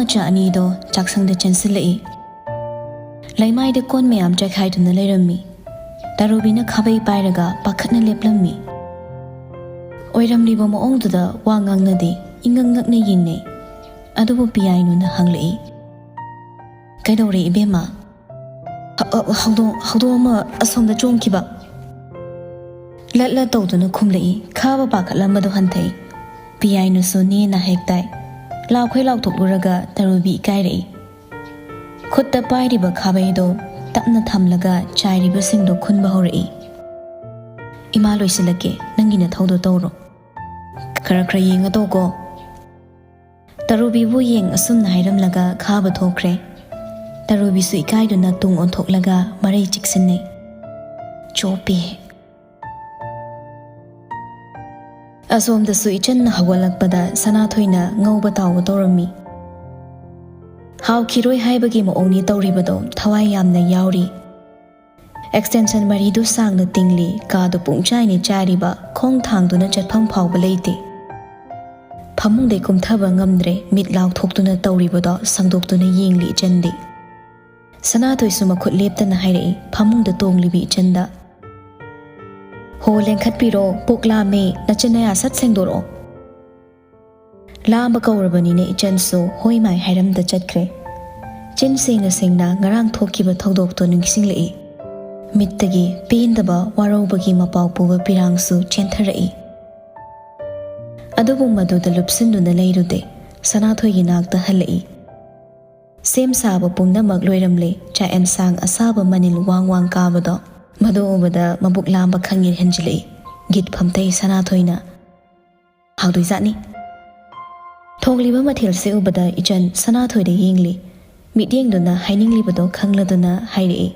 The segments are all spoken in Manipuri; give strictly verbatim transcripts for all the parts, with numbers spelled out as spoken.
ꯏꯆꯥ ꯑꯅꯤꯗꯣ ꯆꯥꯛꯁꯪꯗ ꯆꯦꯟꯁꯤꯜꯂꯛꯏ꯫ ꯂꯩꯃꯥꯏꯗ ꯀꯣꯟ ꯃꯌꯥꯝ ꯆꯥꯏꯈꯥꯏꯗꯨꯅ ꯂꯩꯔꯝꯃꯤ꯫ ꯇꯔꯨꯕꯤꯅ ꯈꯥꯕꯩ ꯄꯥꯏꯔꯒ ꯄꯥꯈꯠꯅ ꯂꯦꯞꯂꯝꯃꯤ꯫ ꯑꯣꯏꯔꯝꯂꯤꯕ ꯃꯑꯣꯡꯗꯨꯗ ꯋꯥ ꯉꯥꯡꯅꯗꯦ, ꯏꯉꯛ ꯉꯛꯅ ꯌꯦꯡꯅꯩ꯫ ꯑꯗꯨꯕꯨ ꯄꯤꯌꯥꯏꯅꯨꯅ ꯍꯪꯂꯛꯏ, "ꯀꯩꯗꯧꯔꯦ ꯏꯕꯦꯝꯃ?" "ꯍ-, ꯍ-, ꯍꯧꯗꯣꯡ, ꯍꯧꯗꯣꯡ ꯑꯃ ꯑꯁꯣꯝꯗ ꯆꯣꯡꯈꯤꯕ꯫" ꯂꯠ ꯂꯠ ꯇꯧꯗꯨꯅ ꯈꯨꯝꯂꯛꯏ꯫ ꯈꯥꯕ ꯄꯥꯈꯠꯂꯝꯕꯗꯨ ꯍꯟꯊꯩ꯫ ꯄꯤꯌꯥꯏꯅꯨꯁꯨ ꯅꯦꯅ ꯍꯦꯛ ꯇꯥꯏ꯫ ꯂꯥꯎꯈꯩ ꯂꯥꯎꯊꯣꯛꯂꯨꯔꯒ ꯇꯔꯨꯕꯤ ꯏꯀꯥꯏꯔꯛꯏ꯫ ꯈꯨꯠꯇ ꯄꯥꯏꯔꯤꯕ ꯈꯥꯕꯩꯗꯣ ꯇꯞꯅ ꯊꯝꯂꯒ ꯆꯥꯏꯔꯤꯕꯁꯤꯡꯗꯣ ꯈꯨꯟꯕ ꯍꯧꯔꯛꯏ꯫ "ꯏꯃꯥ, ꯂꯣꯏꯁꯤꯜꯂꯛꯀꯦ, ꯅꯪꯒꯤ ꯅꯊꯧꯗꯣ ꯇꯧꯔꯣ꯫ ꯈꯔ ꯈꯔ ꯌꯦꯡꯉ ꯇꯧꯀꯣ꯫" ꯇꯔꯨꯕꯤꯕꯨ ꯌꯦꯡ ꯑꯁꯨꯝꯅ ꯍꯥꯏꯔꯝꯂꯒ ꯈꯥꯕ ꯊꯣꯛꯈ꯭ꯔꯦ꯫ ꯇꯔꯨꯕꯤꯁꯨ ꯏꯀꯥꯏꯗꯨꯅ ꯇꯨꯡ ꯑꯣꯟꯊꯣꯛꯂꯒ ꯃꯔꯩ ꯆꯤꯛꯁꯤꯟꯅꯩ꯫ ꯆꯣꯞꯄꯦ꯫ ꯑꯁꯣꯝꯗꯁꯨ ꯏꯆꯟꯅ ꯍꯧꯒꯠꯂꯛꯄꯗ ꯁꯅꯥꯊꯣꯏꯅ ꯉꯧꯕ ꯇꯥꯎꯕ ꯇꯧꯔꯝꯃꯤ꯫ ꯍꯥꯎꯈꯤꯔꯣꯏ ꯍꯥꯏꯕꯒꯤ ꯃꯑꯣꯡꯅꯤ ꯇꯧꯔꯤꯕꯗꯣ, ꯊꯋꯥꯏ ꯌꯥꯝꯅ ꯌꯥꯎꯔꯤ꯫ ꯑꯦꯛꯁꯇꯦꯟꯁꯟ ꯃꯔꯤꯗꯨ ꯁꯥꯡꯅ ꯇꯤꯡꯂꯤ, ꯀꯥꯗꯨ ꯄꯨꯡꯆꯥꯏꯅꯤ ꯆꯥꯏꯔꯤꯕ, ꯈꯣꯡ ꯊꯥꯡꯗꯨꯅ ꯆꯠꯐꯝ ꯐꯥꯎꯕ ꯂꯩꯇꯦ꯫ ꯐꯃꯨꯡꯗꯩ ꯀꯨꯝꯊꯕ ꯉꯝꯗ꯭ꯔꯦ, ꯃꯤꯠ ꯂꯥꯎꯊꯣꯛꯇꯨꯅ ꯇꯧꯔꯤꯕꯗꯣ ꯁꯪꯗꯣꯛꯇꯨꯅ ꯌꯦꯡꯂꯤ ꯏꯆꯟꯗꯤ꯫ ꯁꯅꯥꯊꯣꯏꯁꯨ ꯃꯈꯨꯠ ꯂꯦꯞꯇꯅ ꯍꯥꯏꯔꯛꯏ, ꯐꯃꯨꯡꯗ ꯇꯣꯡꯂꯤꯕꯤ ꯏꯆꯟꯗ꯫ "ꯍꯣ, ꯂꯦꯡꯈꯠꯄꯤꯔꯣ, ꯄꯨꯛ ꯂꯥꯝꯃꯦ, ꯅꯆꯤꯟ ꯅꯌꯥ ꯁꯠ ꯁꯦꯡꯗꯣꯔꯛꯑꯣ꯫" ꯂꯥꯝꯕ ꯀꯧꯔꯕꯅꯤꯅ ꯏꯆꯟꯁꯨ ꯍꯣꯏ ꯃꯥꯏ ꯍꯥꯏꯔꯝꯗ ꯆꯠꯈ꯭ꯔꯦ꯫ ꯆꯤꯟ ꯁꯦꯡꯅ ꯁꯦꯡꯅ ꯉꯔꯥꯡ ꯊꯣꯛꯈꯤꯕ ꯊꯧꯗꯣꯛꯇꯣ ꯅꯤꯡꯁꯤꯡꯂꯛꯏ꯫ ꯃꯤꯠꯇꯒꯤ ꯄꯦꯟꯗꯕ ꯋꯥꯔꯧꯕꯒꯤ ꯃꯄꯥꯎ ꯄꯨꯕ ꯄꯤꯔꯥꯡꯁꯨ ꯆꯦꯟꯊꯔꯛꯏ꯫ ꯑꯗꯨꯕꯨ ꯃꯗꯨꯗ ꯂꯨꯞꯁꯤꯟꯗꯨꯅ ꯂꯩꯔꯨꯗꯦ, ꯁꯅꯥꯊꯣꯏꯒꯤ ꯅꯥꯛꯇ ꯍꯜꯂꯛꯏ꯫ ꯁꯦꯝ ꯁꯥꯕ ꯄꯨꯝꯅꯃꯛ ꯂꯣꯏꯔꯝꯂꯦ꯫ ꯆꯥꯛ ꯑꯦꯟꯁꯥꯡ ꯑꯁꯥꯕ ꯃꯅꯤꯜ ꯋꯥꯡ ꯋꯥꯡ ꯀꯥꯕꯗꯣ, ꯃꯗꯨ ꯎꯕꯗ ꯃꯕꯨꯛ ꯂꯥꯝꯕ ꯈꯪꯍꯦꯟ ꯍꯦꯟꯖꯤꯜꯂꯛꯏ꯫ ꯒꯤꯠ ꯐꯝꯇꯩ ꯁꯅꯥꯊꯣꯏꯅ꯫ "ꯍꯥꯎꯗꯣꯏꯖꯥꯠꯅꯤ꯫" ꯊꯣꯡꯂꯤꯕ ꯃꯊꯦꯜꯁꯦ ꯎꯕꯗ ꯏꯆꯟ ꯁꯅꯥꯊꯣꯏꯗ ꯌꯦꯡꯂꯤ꯫ ꯃꯤꯠꯌꯦꯡꯗꯨꯅ ꯍꯥꯏꯅꯤꯡꯂꯤꯕꯗꯣ ꯈꯪꯂꯗꯨꯅ ꯍꯥꯏꯔꯛꯏ꯫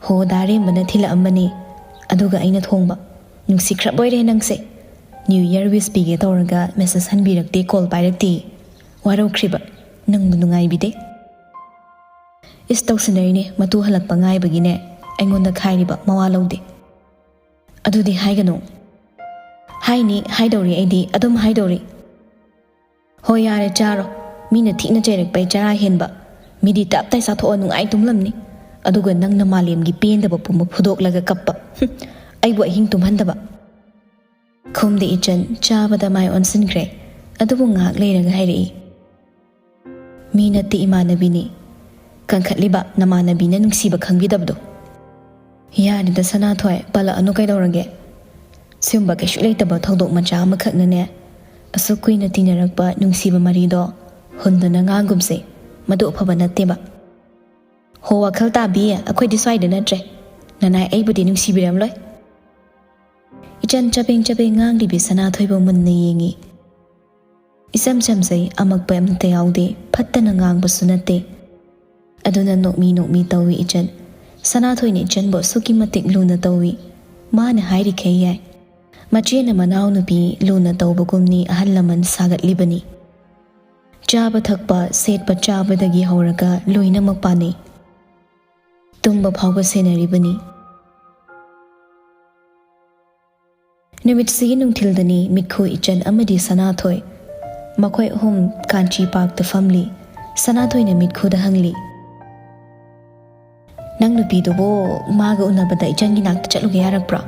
"ꯍꯣ, ꯗꯥ ꯔꯦꯝꯕꯅ ꯊꯤꯜꯂꯛꯑꯝꯕꯅꯤ, ꯑꯗꯨꯒ ꯑꯩꯅ ꯊꯣꯡꯕ꯫ ꯅꯨꯡꯁꯤꯈ꯭ꯔꯕꯣꯏꯔꯦ ꯅꯪꯁꯦ꯫ ꯅ꯭ꯌꯨ ꯏꯌꯔ ꯋꯤꯁ ꯄꯤꯒꯦ ꯇꯧꯔꯒ ꯃꯦꯁꯦꯖ ꯍꯟꯕꯤꯔꯛꯇꯦ, ꯀꯣꯜ ꯄꯥꯏꯔꯛꯇꯦ꯫ ꯋꯥꯔꯧꯈ꯭ꯔꯤꯕ꯫ ꯅꯪꯕꯨ ꯅꯨꯡꯉꯥꯏꯕꯤꯗꯦ꯫" "ꯏꯁ, ꯇꯧꯁꯤꯟꯅꯔꯤꯅꯦ, ꯃꯇꯨ ꯍꯜꯂꯛꯄ ꯉꯥꯏꯕꯒꯤꯅꯦ꯫ ꯑꯩꯉꯣꯟꯗ ꯈꯥꯏꯔꯤꯕ, ꯃꯋꯥ ꯂꯧꯗꯦ꯫" "ꯑꯗꯨꯗꯤ ꯍꯥꯏꯒꯅꯨ꯫" "ꯍꯥꯏꯅꯤ, ꯍꯥꯏꯗꯧꯔꯤ, ꯑꯩꯗꯤ ꯑꯗꯨꯝ ꯍꯥꯏꯗꯧꯔꯤ꯫" "ꯍꯣꯏ, ꯌꯥꯔꯦ, ꯆꯥꯔꯣ꯫ ꯃꯤꯅ ꯊꯤꯅ ꯆꯩꯔꯛꯄꯩ ꯆꯔꯥ ꯍꯦꯟꯕ꯫ ꯃꯤꯗꯤ ꯇꯞ ꯇꯥꯏ ꯆꯥꯊꯣꯛꯑ ꯅꯨꯡꯉꯥꯏ ꯇꯨꯝꯂꯝꯅꯤ꯫ ꯑꯗꯨꯒ ꯅꯪꯅ ꯃꯥꯂꯦꯝꯒꯤ ꯄꯦꯟꯗꯕ ꯄꯨꯝꯕ ꯐꯨꯗꯣꯛꯂꯒ ꯀꯞꯄ꯫ ꯍꯨꯝ, ꯑꯩꯕꯨ ꯑꯍꯤꯡ ꯇꯨꯝꯍꯟꯗꯕ꯫" ꯈꯨꯝꯗꯦ ꯏꯆꯟ, ꯆꯥꯕꯗ ꯃꯥꯏ ꯑꯣꯟꯁꯤꯟꯈ꯭ꯔꯦ꯫ ꯑꯗꯨꯕꯨ ꯉꯥꯏꯍꯥꯛ ꯂꯩꯔꯒ ꯍꯥꯏꯔꯛꯏ, "ꯃꯤ ꯅꯠꯇꯦ ꯏꯃꯥꯟꯅꯕꯤꯅꯤ꯫ ꯀꯟꯈꯠꯂꯤꯕ ꯅꯃꯥꯟꯅꯕꯤꯅ ꯅꯨꯡꯁꯤꯕ ꯈꯪꯕꯤꯗꯕꯗꯣ꯫" "ꯌꯥꯔꯦꯗ ꯁꯅꯥꯊꯣꯏ, ꯄꯜꯂꯛꯑꯅꯨ ꯀꯩꯗꯧꯔꯒꯦ? ꯁꯤꯒꯨꯝꯕ ꯀꯩꯁꯨ ꯂꯩꯇꯕ ꯊꯧꯗꯣꯛ ꯃꯆꯥ ꯑꯃꯈꯛꯅꯅꯦ ꯑꯁꯨꯛ ꯀꯨꯏꯅ ꯇꯤꯟꯅꯔꯛꯄ ꯅꯨꯡꯁꯤꯕ ꯃꯔꯤꯗꯣ ꯍꯨꯟꯗꯨꯅ ꯉꯥꯡꯒꯨꯝꯁꯦ꯫ ꯃꯗꯨ ꯑꯐꯕ ꯅꯠꯇꯦꯕ꯫" "ꯍꯣ, ꯋꯥꯈꯜ ꯇꯥꯕꯤ, ꯑꯩꯈꯣꯏꯗꯤ ꯁ꯭ꯋꯥꯏꯗ ꯅꯠꯇ꯭ꯔꯦ꯫ ꯅꯅꯥꯏ ꯑꯩꯕꯨꯗꯤ ꯅꯨꯡꯁꯤꯕꯤꯔꯝꯂꯣꯏ꯫" ꯏꯆꯟ ꯆꯕꯦꯡ ꯆꯕꯦꯡ ꯉꯥꯡꯂꯤꯕꯤ ꯁꯅꯥꯊꯣꯏꯕꯨ ꯃꯨꯟꯅ ꯌꯦꯡꯉꯤ꯫ ꯏꯆꯝ ꯆꯝꯖꯩ, ꯑꯃꯛꯄ ꯑꯃꯠꯇ ꯌꯥꯎꯗꯦ, ꯐꯠꯇꯅ ꯉꯥꯡꯕꯁꯨ ꯅꯠꯇꯦ꯫ ꯑꯗꯨꯅ ꯅꯣꯛꯃꯤ ꯅꯣꯛꯃꯤ ꯇꯧꯏ ꯏꯆꯟ꯫ ꯁꯅꯥꯊꯣꯏꯅ ꯏꯆꯟꯕꯨ ꯑꯁꯨꯛꯀꯤ ꯃꯇꯤꯛ ꯂꯨꯅ ꯇꯧꯏ꯫ ꯃꯥꯅ ꯍꯥꯏꯔꯤꯈꯩ ꯌꯥꯏ꯫ ꯃꯆꯦꯅ ꯃꯅꯥꯎꯅꯨꯄꯤ ꯂꯨꯅ ꯇꯧꯕꯒꯨꯝꯅꯤ ꯑꯍꯜ ꯂꯃꯟ ꯁꯥꯒꯠꯂꯤꯕꯅꯤ꯫ ꯆꯥꯕ ꯊꯛꯄ, ꯁꯦꯠꯄ ꯆꯥꯕꯗꯒꯤ ꯍꯧꯔꯒ ꯂꯣꯏꯅꯃꯛ ꯄꯥꯅꯩ꯫ ꯇꯨꯝꯕ ꯐꯥꯎꯕ ꯁꯦꯟꯅꯔꯤꯕꯅꯤ꯫ ꯅꯨꯃꯤꯠꯁꯤꯒꯤ ꯅꯨꯡꯊꯤꯜꯗꯅꯤ ꯃꯤꯠꯈꯨ ꯏꯆꯟ ꯑꯃꯗꯤ ꯁꯅꯥꯊꯣꯏ꯫ ꯃꯈꯣꯏ ꯑꯍꯨꯝ ꯀꯥꯟꯆꯤ ꯄꯥꯔꯛꯇ ꯐꯝꯂꯤ꯫ ꯁꯅꯥꯊꯣꯏꯅ ꯃꯤꯠꯈꯨꯗ ꯍꯪꯂꯤ, "ꯅꯪ ꯅꯨꯄꯤꯗꯨꯕꯨ ꯃꯥꯒ ꯎꯅꯕꯗ ꯏꯆꯟꯒꯤ ꯅꯥꯛꯇ ꯆꯠꯂꯨꯒꯦ ꯌꯥꯔꯛꯄ꯭ꯔꯣ?"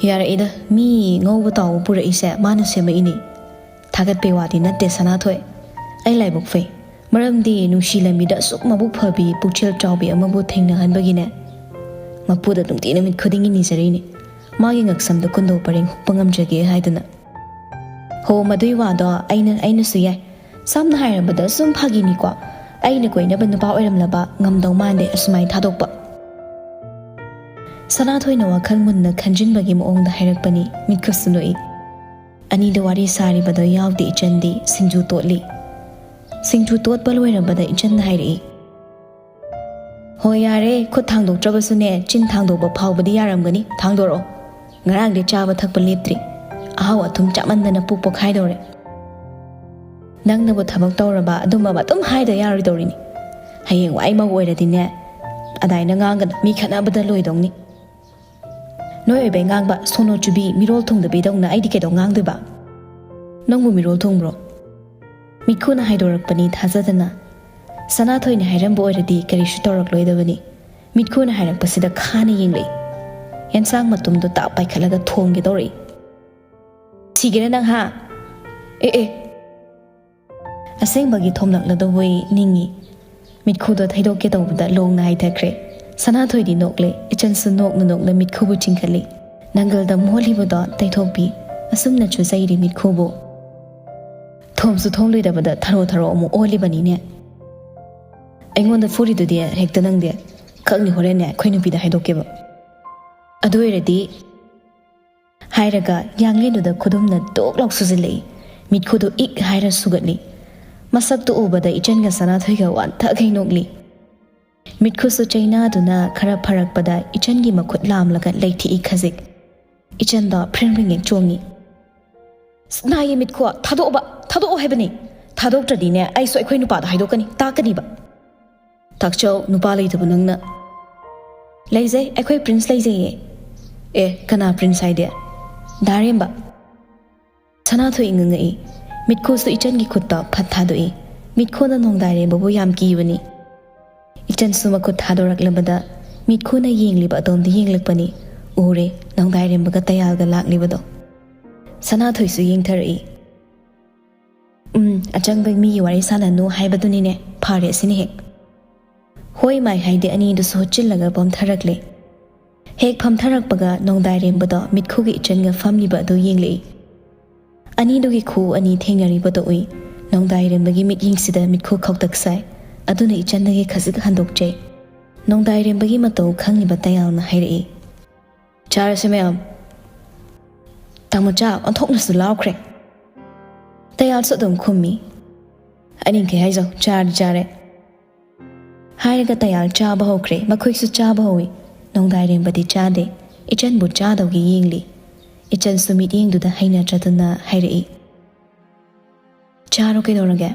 "ꯌꯥꯔꯛꯏꯗ, ꯃꯤ ꯉꯧꯕ ꯇꯥꯎꯕ ꯄꯨꯔꯛꯏꯁꯦ ꯃꯥꯅ ꯁꯦꯝꯃꯛꯏꯅꯤ꯫ ꯊꯥꯒꯠꯄꯩ ꯋꯥꯗꯤ ꯅꯠꯇꯦ ꯁꯅꯥꯊꯣꯏ꯫ ꯑꯩ ꯂꯥꯏꯕꯛ ꯐꯩ꯫ ꯃꯔꯝꯗꯤ ꯅꯨꯡꯁꯤ ꯂꯝꯕꯤꯗ ꯑꯁꯨꯛ ꯃꯕꯨꯛ ꯐꯕꯤ ꯄꯨꯛꯆꯦꯜ ꯆꯥꯎꯕꯤ ꯑꯃꯕꯨ ꯊꯦꯡꯅꯍꯟꯕꯒꯤꯅꯦ꯫ ꯃꯄꯨꯗ ꯅꯨꯡꯇꯤ ꯅꯨꯃꯤꯠ ꯈꯨꯗꯤꯡꯒꯤ ꯅꯤꯖꯔꯤꯅꯤ꯫ ꯃꯥꯒꯤ ꯉꯛꯁꯝꯗ ꯀꯨꯟꯗꯣ ꯄꯔꯦꯡ ꯍꯨꯛꯄ ꯉꯝꯖꯒꯦ ꯍꯥꯏꯗꯨꯅ꯫" "ꯍꯣ, ꯃꯗꯨꯏ ꯋꯥꯗꯣ ꯑꯩꯅ, ꯑꯩꯅꯁꯨ ꯌꯥꯏ꯫ ꯁꯝꯅ ꯍꯥꯏꯔꯕꯗ ꯁꯨꯝ ꯐꯥꯒꯤꯅꯤꯀꯣ꯫ ꯑꯩꯅ ꯀꯣꯏꯅꯕ ꯅꯨꯄꯥ ꯑꯣꯏꯔꯝꯂꯕ ꯉꯝꯗꯧ ꯃꯥꯟꯗꯦ ꯑꯁꯨꯃꯥꯏ ꯊꯥꯗꯣꯛꯄ꯫" ꯁꯅꯥꯊꯣꯏꯅ ꯋꯥꯈꯜ ꯃꯨꯟꯅ ꯈꯟꯖꯤꯟꯕꯒꯤ ꯃꯑꯣꯡꯗ ꯍꯥꯏꯔꯛꯄꯅꯤ, ꯃꯤꯠꯈꯨꯁꯨ ꯅꯣꯛꯏ꯫ ꯑꯅꯤꯗ ꯋꯥꯔꯤ ꯁꯥꯔꯤꯕꯗꯣ ꯌꯥꯎꯗꯦ ꯏꯆꯟꯗꯤ ꯁꯤꯡꯖꯨ ꯇꯣꯠꯂꯤ꯫ ꯁꯤꯡꯖꯨ ꯇꯣꯠꯄ ꯂꯣꯏꯔꯕꯗ ꯏꯆꯟꯅ ꯍꯥꯏꯔꯛꯏ, "ꯍꯣꯏ ꯌꯥꯔꯦ, ꯈꯨꯠ ꯊꯥꯡꯗꯣꯛꯇ꯭ꯔꯕꯁꯨꯅꯦ ꯆꯤꯟ ꯊꯥꯡꯗꯣꯛꯄ ꯐꯥꯎꯕꯗꯤ ꯌꯥꯔꯝꯒꯅꯤ, ꯊꯥꯡꯗꯣꯔꯛꯑꯣ꯫ ꯉꯔꯥꯡꯗꯤ ꯆꯥꯕ ꯊꯛꯄ ꯂꯦꯞꯇ꯭ꯔꯤ꯫ ꯑꯍꯥꯎ ꯑꯊꯨꯝ ꯆꯥꯃꯟꯗꯅ ꯄꯨꯛ ꯄꯣꯛꯈꯥꯏꯗꯧꯔꯦ꯫" "ꯅꯪꯅꯕꯨ ꯊꯕꯛ ꯇꯧꯔꯕ ꯑꯗꯨꯝꯕ ꯑꯗꯨꯝ ꯍꯥꯏꯗ ꯌꯥꯔꯣꯏꯗꯧꯔꯤꯅꯤ꯫ ꯍꯌꯦꯡ ꯋꯥꯏ ꯃꯧ ꯑꯣꯏꯔꯗꯤꯅꯦ ꯑꯗꯥꯏꯅ ꯉꯥꯡꯒꯅꯨ, ꯃꯤ ꯈꯠꯅꯕꯗ ꯂꯣꯏꯗꯧꯅꯤ꯫ ꯅꯣꯏ ꯑꯣꯏꯕꯩ ꯉꯥꯡꯕ, ꯁꯣꯅꯣ ꯆꯨꯕꯤ, ꯃꯤꯔꯣꯜ ꯊꯨꯡꯗꯕꯤꯗꯧꯅ ꯑꯩꯗꯤ ꯀꯩꯗꯧ ꯉꯥꯡꯗꯣꯏꯕ?" "ꯅꯪꯕꯨ ꯃꯤꯔꯣꯜ ꯊꯨꯡꯕ꯭ꯔꯣ?" ꯃꯤꯠꯈꯨꯅ ꯍꯥꯏꯗꯣꯔꯛꯄꯅꯤ ꯊꯥꯖꯗꯅ꯫ ꯁꯅꯥꯊꯣꯏꯅ ꯍꯥꯏꯔꯝꯕ ꯑꯣꯏꯔꯗꯤ ꯀꯔꯤꯁꯨ ꯇꯧꯔꯛꯂꯣꯏꯗꯕꯅꯤ꯫ ꯃꯤꯠꯈꯨꯅ ꯍꯥꯏꯔꯛꯄꯁꯤꯗ ꯈꯥꯅ ꯌꯦꯡꯂꯛꯏ꯫ ꯌꯦꯟꯁꯥꯡ ꯃꯇꯨꯝꯗꯣ ꯇꯥꯞ ꯄꯥꯏꯈꯠꯂꯒ ꯊꯣꯝꯒꯦ ꯇꯧꯔꯛꯏ꯫ "ꯁꯤꯒꯦꯔꯥ ꯅꯪ, ꯍꯥ?" "ꯑꯦ ꯑꯦ!" ꯑꯁꯦꯡꯕꯒꯤ ꯊꯣꯝꯂꯛꯂꯗꯧꯕꯣꯏ ꯅꯤꯡꯉꯤ꯫ ꯃꯤꯠꯈꯨꯗꯣ ꯊꯩꯗꯣꯛꯀꯦ ꯇꯧꯕꯗ ꯂꯣꯡꯅ ꯍꯥꯏꯊꯈ꯭ꯔꯦ꯫ ꯁꯅꯥꯊꯣꯏꯗꯤ ꯅꯣꯛꯂꯦ꯫ ꯏꯆꯟꯁꯨ ꯅꯣꯛꯅ ꯅꯣꯛꯅ ꯃꯤꯠꯈꯨꯕꯨ ꯆꯤꯡꯈꯠꯂꯤ꯫ ꯅꯪꯒꯜꯗ ꯃꯣꯜꯂꯤꯕꯗꯣ ꯇꯩꯊꯣꯛꯄꯤ꯫ ꯑꯁꯨꯝꯅ ꯆꯨꯖꯩꯔꯤ ꯃꯤꯠꯈꯨꯕꯨ꯫ "ꯊꯣꯝꯁꯨ ꯊꯣꯝꯂꯣꯏꯗꯕꯗ ꯊꯔꯣ ꯊꯔꯣ ꯑꯃꯨꯛ ꯑꯣꯜꯂꯤꯕꯅꯤꯅꯦ꯫ ꯑꯩꯉꯣꯟꯗ ꯐꯨꯔꯤꯗꯨꯗꯤ ꯍꯦꯛꯇ ꯅꯪꯗꯤ꯫ ꯈꯛꯅꯤ ꯍꯣꯔꯦꯟꯅꯦ ꯑꯩꯈꯣꯏ ꯅꯨꯄꯤꯗ ꯍꯥꯏꯗꯣꯛꯀꯦꯕ꯫ ꯑꯗꯨ ꯑꯣꯏꯔꯗꯤ" ꯍꯥꯏꯔꯒ ꯌꯥꯡꯂꯦꯟꯗꯨꯗ ꯈꯨꯗꯨꯝꯅ ꯗꯣꯛ ꯂꯥꯎ ꯁꯨꯖꯤꯜꯂꯛꯏ꯫ ꯃꯤꯠꯈꯨꯗꯨ ꯏꯛ ꯍꯥꯏꯔ ꯁꯨꯒꯠꯂꯤ꯫ ꯃꯁꯛꯇꯨ ꯎꯕꯗ ꯏꯆꯟꯒ ꯁꯅꯥꯊꯣꯏꯒ ꯋꯥꯟꯊꯈꯩ ꯅꯣꯛꯂꯤ꯫ ꯃꯤꯠꯈꯨꯁꯨ ꯆꯩꯅꯥꯗꯨꯅ ꯈꯔ ꯐꯔꯛꯄꯗ ꯏꯆꯟꯒꯤ ꯃꯈꯨꯠ ꯂꯥꯝꯂꯒ ꯂꯩꯊꯤꯛꯏ ꯈꯖꯤꯛ꯫ ꯏꯆꯟꯗꯣ ꯐ꯭ꯔꯤꯡ ꯐ꯭ꯔꯤꯡ ꯍꯦꯛ ꯆꯣꯡꯉꯤ꯫ "ꯅꯥꯏꯌꯦ ꯃꯤꯠꯈꯨ, ꯊꯥꯗꯣꯛꯑꯣꯕ, ꯊꯥꯗꯣꯛꯑꯣ ꯍꯥꯏꯕꯅꯤ꯫ ꯊꯥꯗꯣꯛꯇ꯭ꯔꯗꯤꯅꯦ ꯑꯩꯁꯨ ꯑꯩꯈꯣꯏ ꯅꯨꯄꯥꯗ ꯍꯥꯏꯗꯣꯛꯀꯅꯤ, ꯇꯥꯛꯀꯅꯤꯕ꯫" "ꯇꯥꯛꯆꯧ, ꯅꯨꯄꯥ ꯂꯩꯇꯕ ꯅꯪꯅ꯫" "ꯂꯩꯖꯩ, ꯑꯩꯈꯣꯏ ꯄ꯭ꯔꯤꯟꯁ ꯂꯩꯖꯩꯌꯦ꯫" "ꯑꯦ, ꯀꯅꯥ ꯄ꯭ꯔꯤꯟꯁ ꯍꯥꯏꯗꯤ?" "ꯗꯥꯔꯦꯝꯕ꯫" ꯁꯅꯥꯊꯣꯏ ꯉꯉꯛꯏ꯫ ꯃꯤꯠꯈꯨꯁꯨ ꯏꯆꯟꯒꯤ ꯈꯨꯠꯇ ꯐꯠ ꯊꯥꯗꯣꯛꯏ꯫ ꯃꯤꯠꯈꯨꯅ ꯅꯣꯡꯗꯥꯏꯔꯦꯝꯕꯕꯨ ꯌꯥꯝ ꯀꯤꯕꯅꯤ꯫ ꯏꯆꯟꯁꯨ ꯃꯈꯨꯠ ꯊꯥꯗꯣꯔꯛꯂꯕꯗ ꯃꯤꯠꯈꯨꯅ ꯌꯦꯡꯂꯤꯕ ꯑꯗꯣꯝꯗ ꯌꯦꯡꯂꯛꯄꯅꯤ꯫ ꯎꯔꯦ, ꯅꯣꯡꯗꯥꯏꯔꯦꯝꯕꯒ ꯇꯌꯥꯜꯒ ꯂꯥꯛꯂꯤꯕꯗꯣ꯫ ꯁꯅꯥꯊꯣꯏꯁꯨ ꯌꯦꯡꯊꯔꯛꯏ꯫ "ꯎꯝ, ꯑꯆꯪꯕ ꯃꯤꯒꯤ ꯋꯥꯔꯤ ꯁꯥꯟꯅꯅꯨ ꯍꯥꯏꯕꯗꯨꯅꯤꯅꯦ꯫ ꯐꯔꯦ ꯑꯁꯤꯅ ꯍꯦꯛ꯫" "ꯍꯣꯏ ꯃꯥꯏ" ꯍꯥꯏꯗꯦ, ꯑꯅꯤꯗꯨꯁꯨ ꯍꯨꯠꯆꯤꯜꯂꯒ ꯄꯝꯊꯔꯛꯂꯦ꯫ ꯍꯦꯛ ꯐꯝꯊꯔꯛꯄꯒ ꯅꯣꯡꯗꯥꯏꯔꯦꯝꯕꯗꯣ ꯃꯤꯠꯈꯨꯒꯤ ꯏꯆꯟꯒ ꯐꯝꯂꯤꯕ ꯑꯗꯨ ꯌꯦꯡꯂꯛꯏ꯫ ꯑꯅꯤꯗꯨꯒꯤ ꯈꯨꯎ ꯑꯅꯤ ꯊꯦꯡꯅꯔꯤꯕꯗꯣ ꯎꯏ꯫ ꯅꯣꯡꯗꯥꯏꯔꯦꯝꯕꯒꯤ ꯃꯤꯠꯌꯦꯡꯁꯤꯗ ꯃꯤꯠꯈꯨ ꯈꯧꯇꯛ ꯁꯥꯏ꯫ ꯑꯗꯨꯅ ꯏꯆꯟꯗꯒꯤ ꯈꯖꯤꯛ ꯍꯟꯗꯣꯛꯆꯩ꯫ ꯅꯣꯡꯗꯥꯏꯔꯦꯝꯕꯒꯤ ꯃꯇꯧ ꯈꯪꯂꯤꯕ ꯇꯌꯥꯜꯅ ꯍꯥꯏꯔꯛꯏ, "ꯆꯥꯔꯁꯦ ꯃꯌꯥꯝ꯫" "ꯇꯥꯃꯣꯆꯥ ꯑꯣꯟꯊꯣꯛꯅꯁꯨ ꯂꯥꯎꯈ꯭ꯔꯦ꯫" ꯇꯌꯥꯜꯁꯨ ꯑꯗꯨꯝ ꯈꯨꯝꯃꯤ꯫ "ꯑꯅꯤꯡꯈꯩ ꯍꯥꯏꯖꯧ, ꯆꯥꯔꯗꯤ ꯆꯥꯔꯦ꯫" ꯍꯥꯏꯔꯒ ꯇꯌꯥꯜ ꯆꯥꯕ ꯍꯧꯈ꯭ꯔꯦ꯫ ꯃꯈꯣꯏꯁꯨ ꯆꯥꯕ ꯍꯧꯏ꯫ ꯅꯣꯡꯗꯥꯏꯔꯦꯝꯕꯗꯤ ꯆꯥꯗꯦ꯫ ꯏꯆꯟꯕꯨ ꯆꯥꯗꯧꯒꯤ ꯌꯦꯡꯂꯤ꯫ ꯏꯆꯟꯁꯨ ꯃꯤꯠꯌꯦꯡꯗꯨꯗ ꯍꯩꯅꯗ꯭ꯔꯗꯨꯅ ꯍꯥꯏꯔꯛꯏ, "ꯆꯥꯔꯣ, ꯀꯩꯗꯧꯔꯒꯦ?"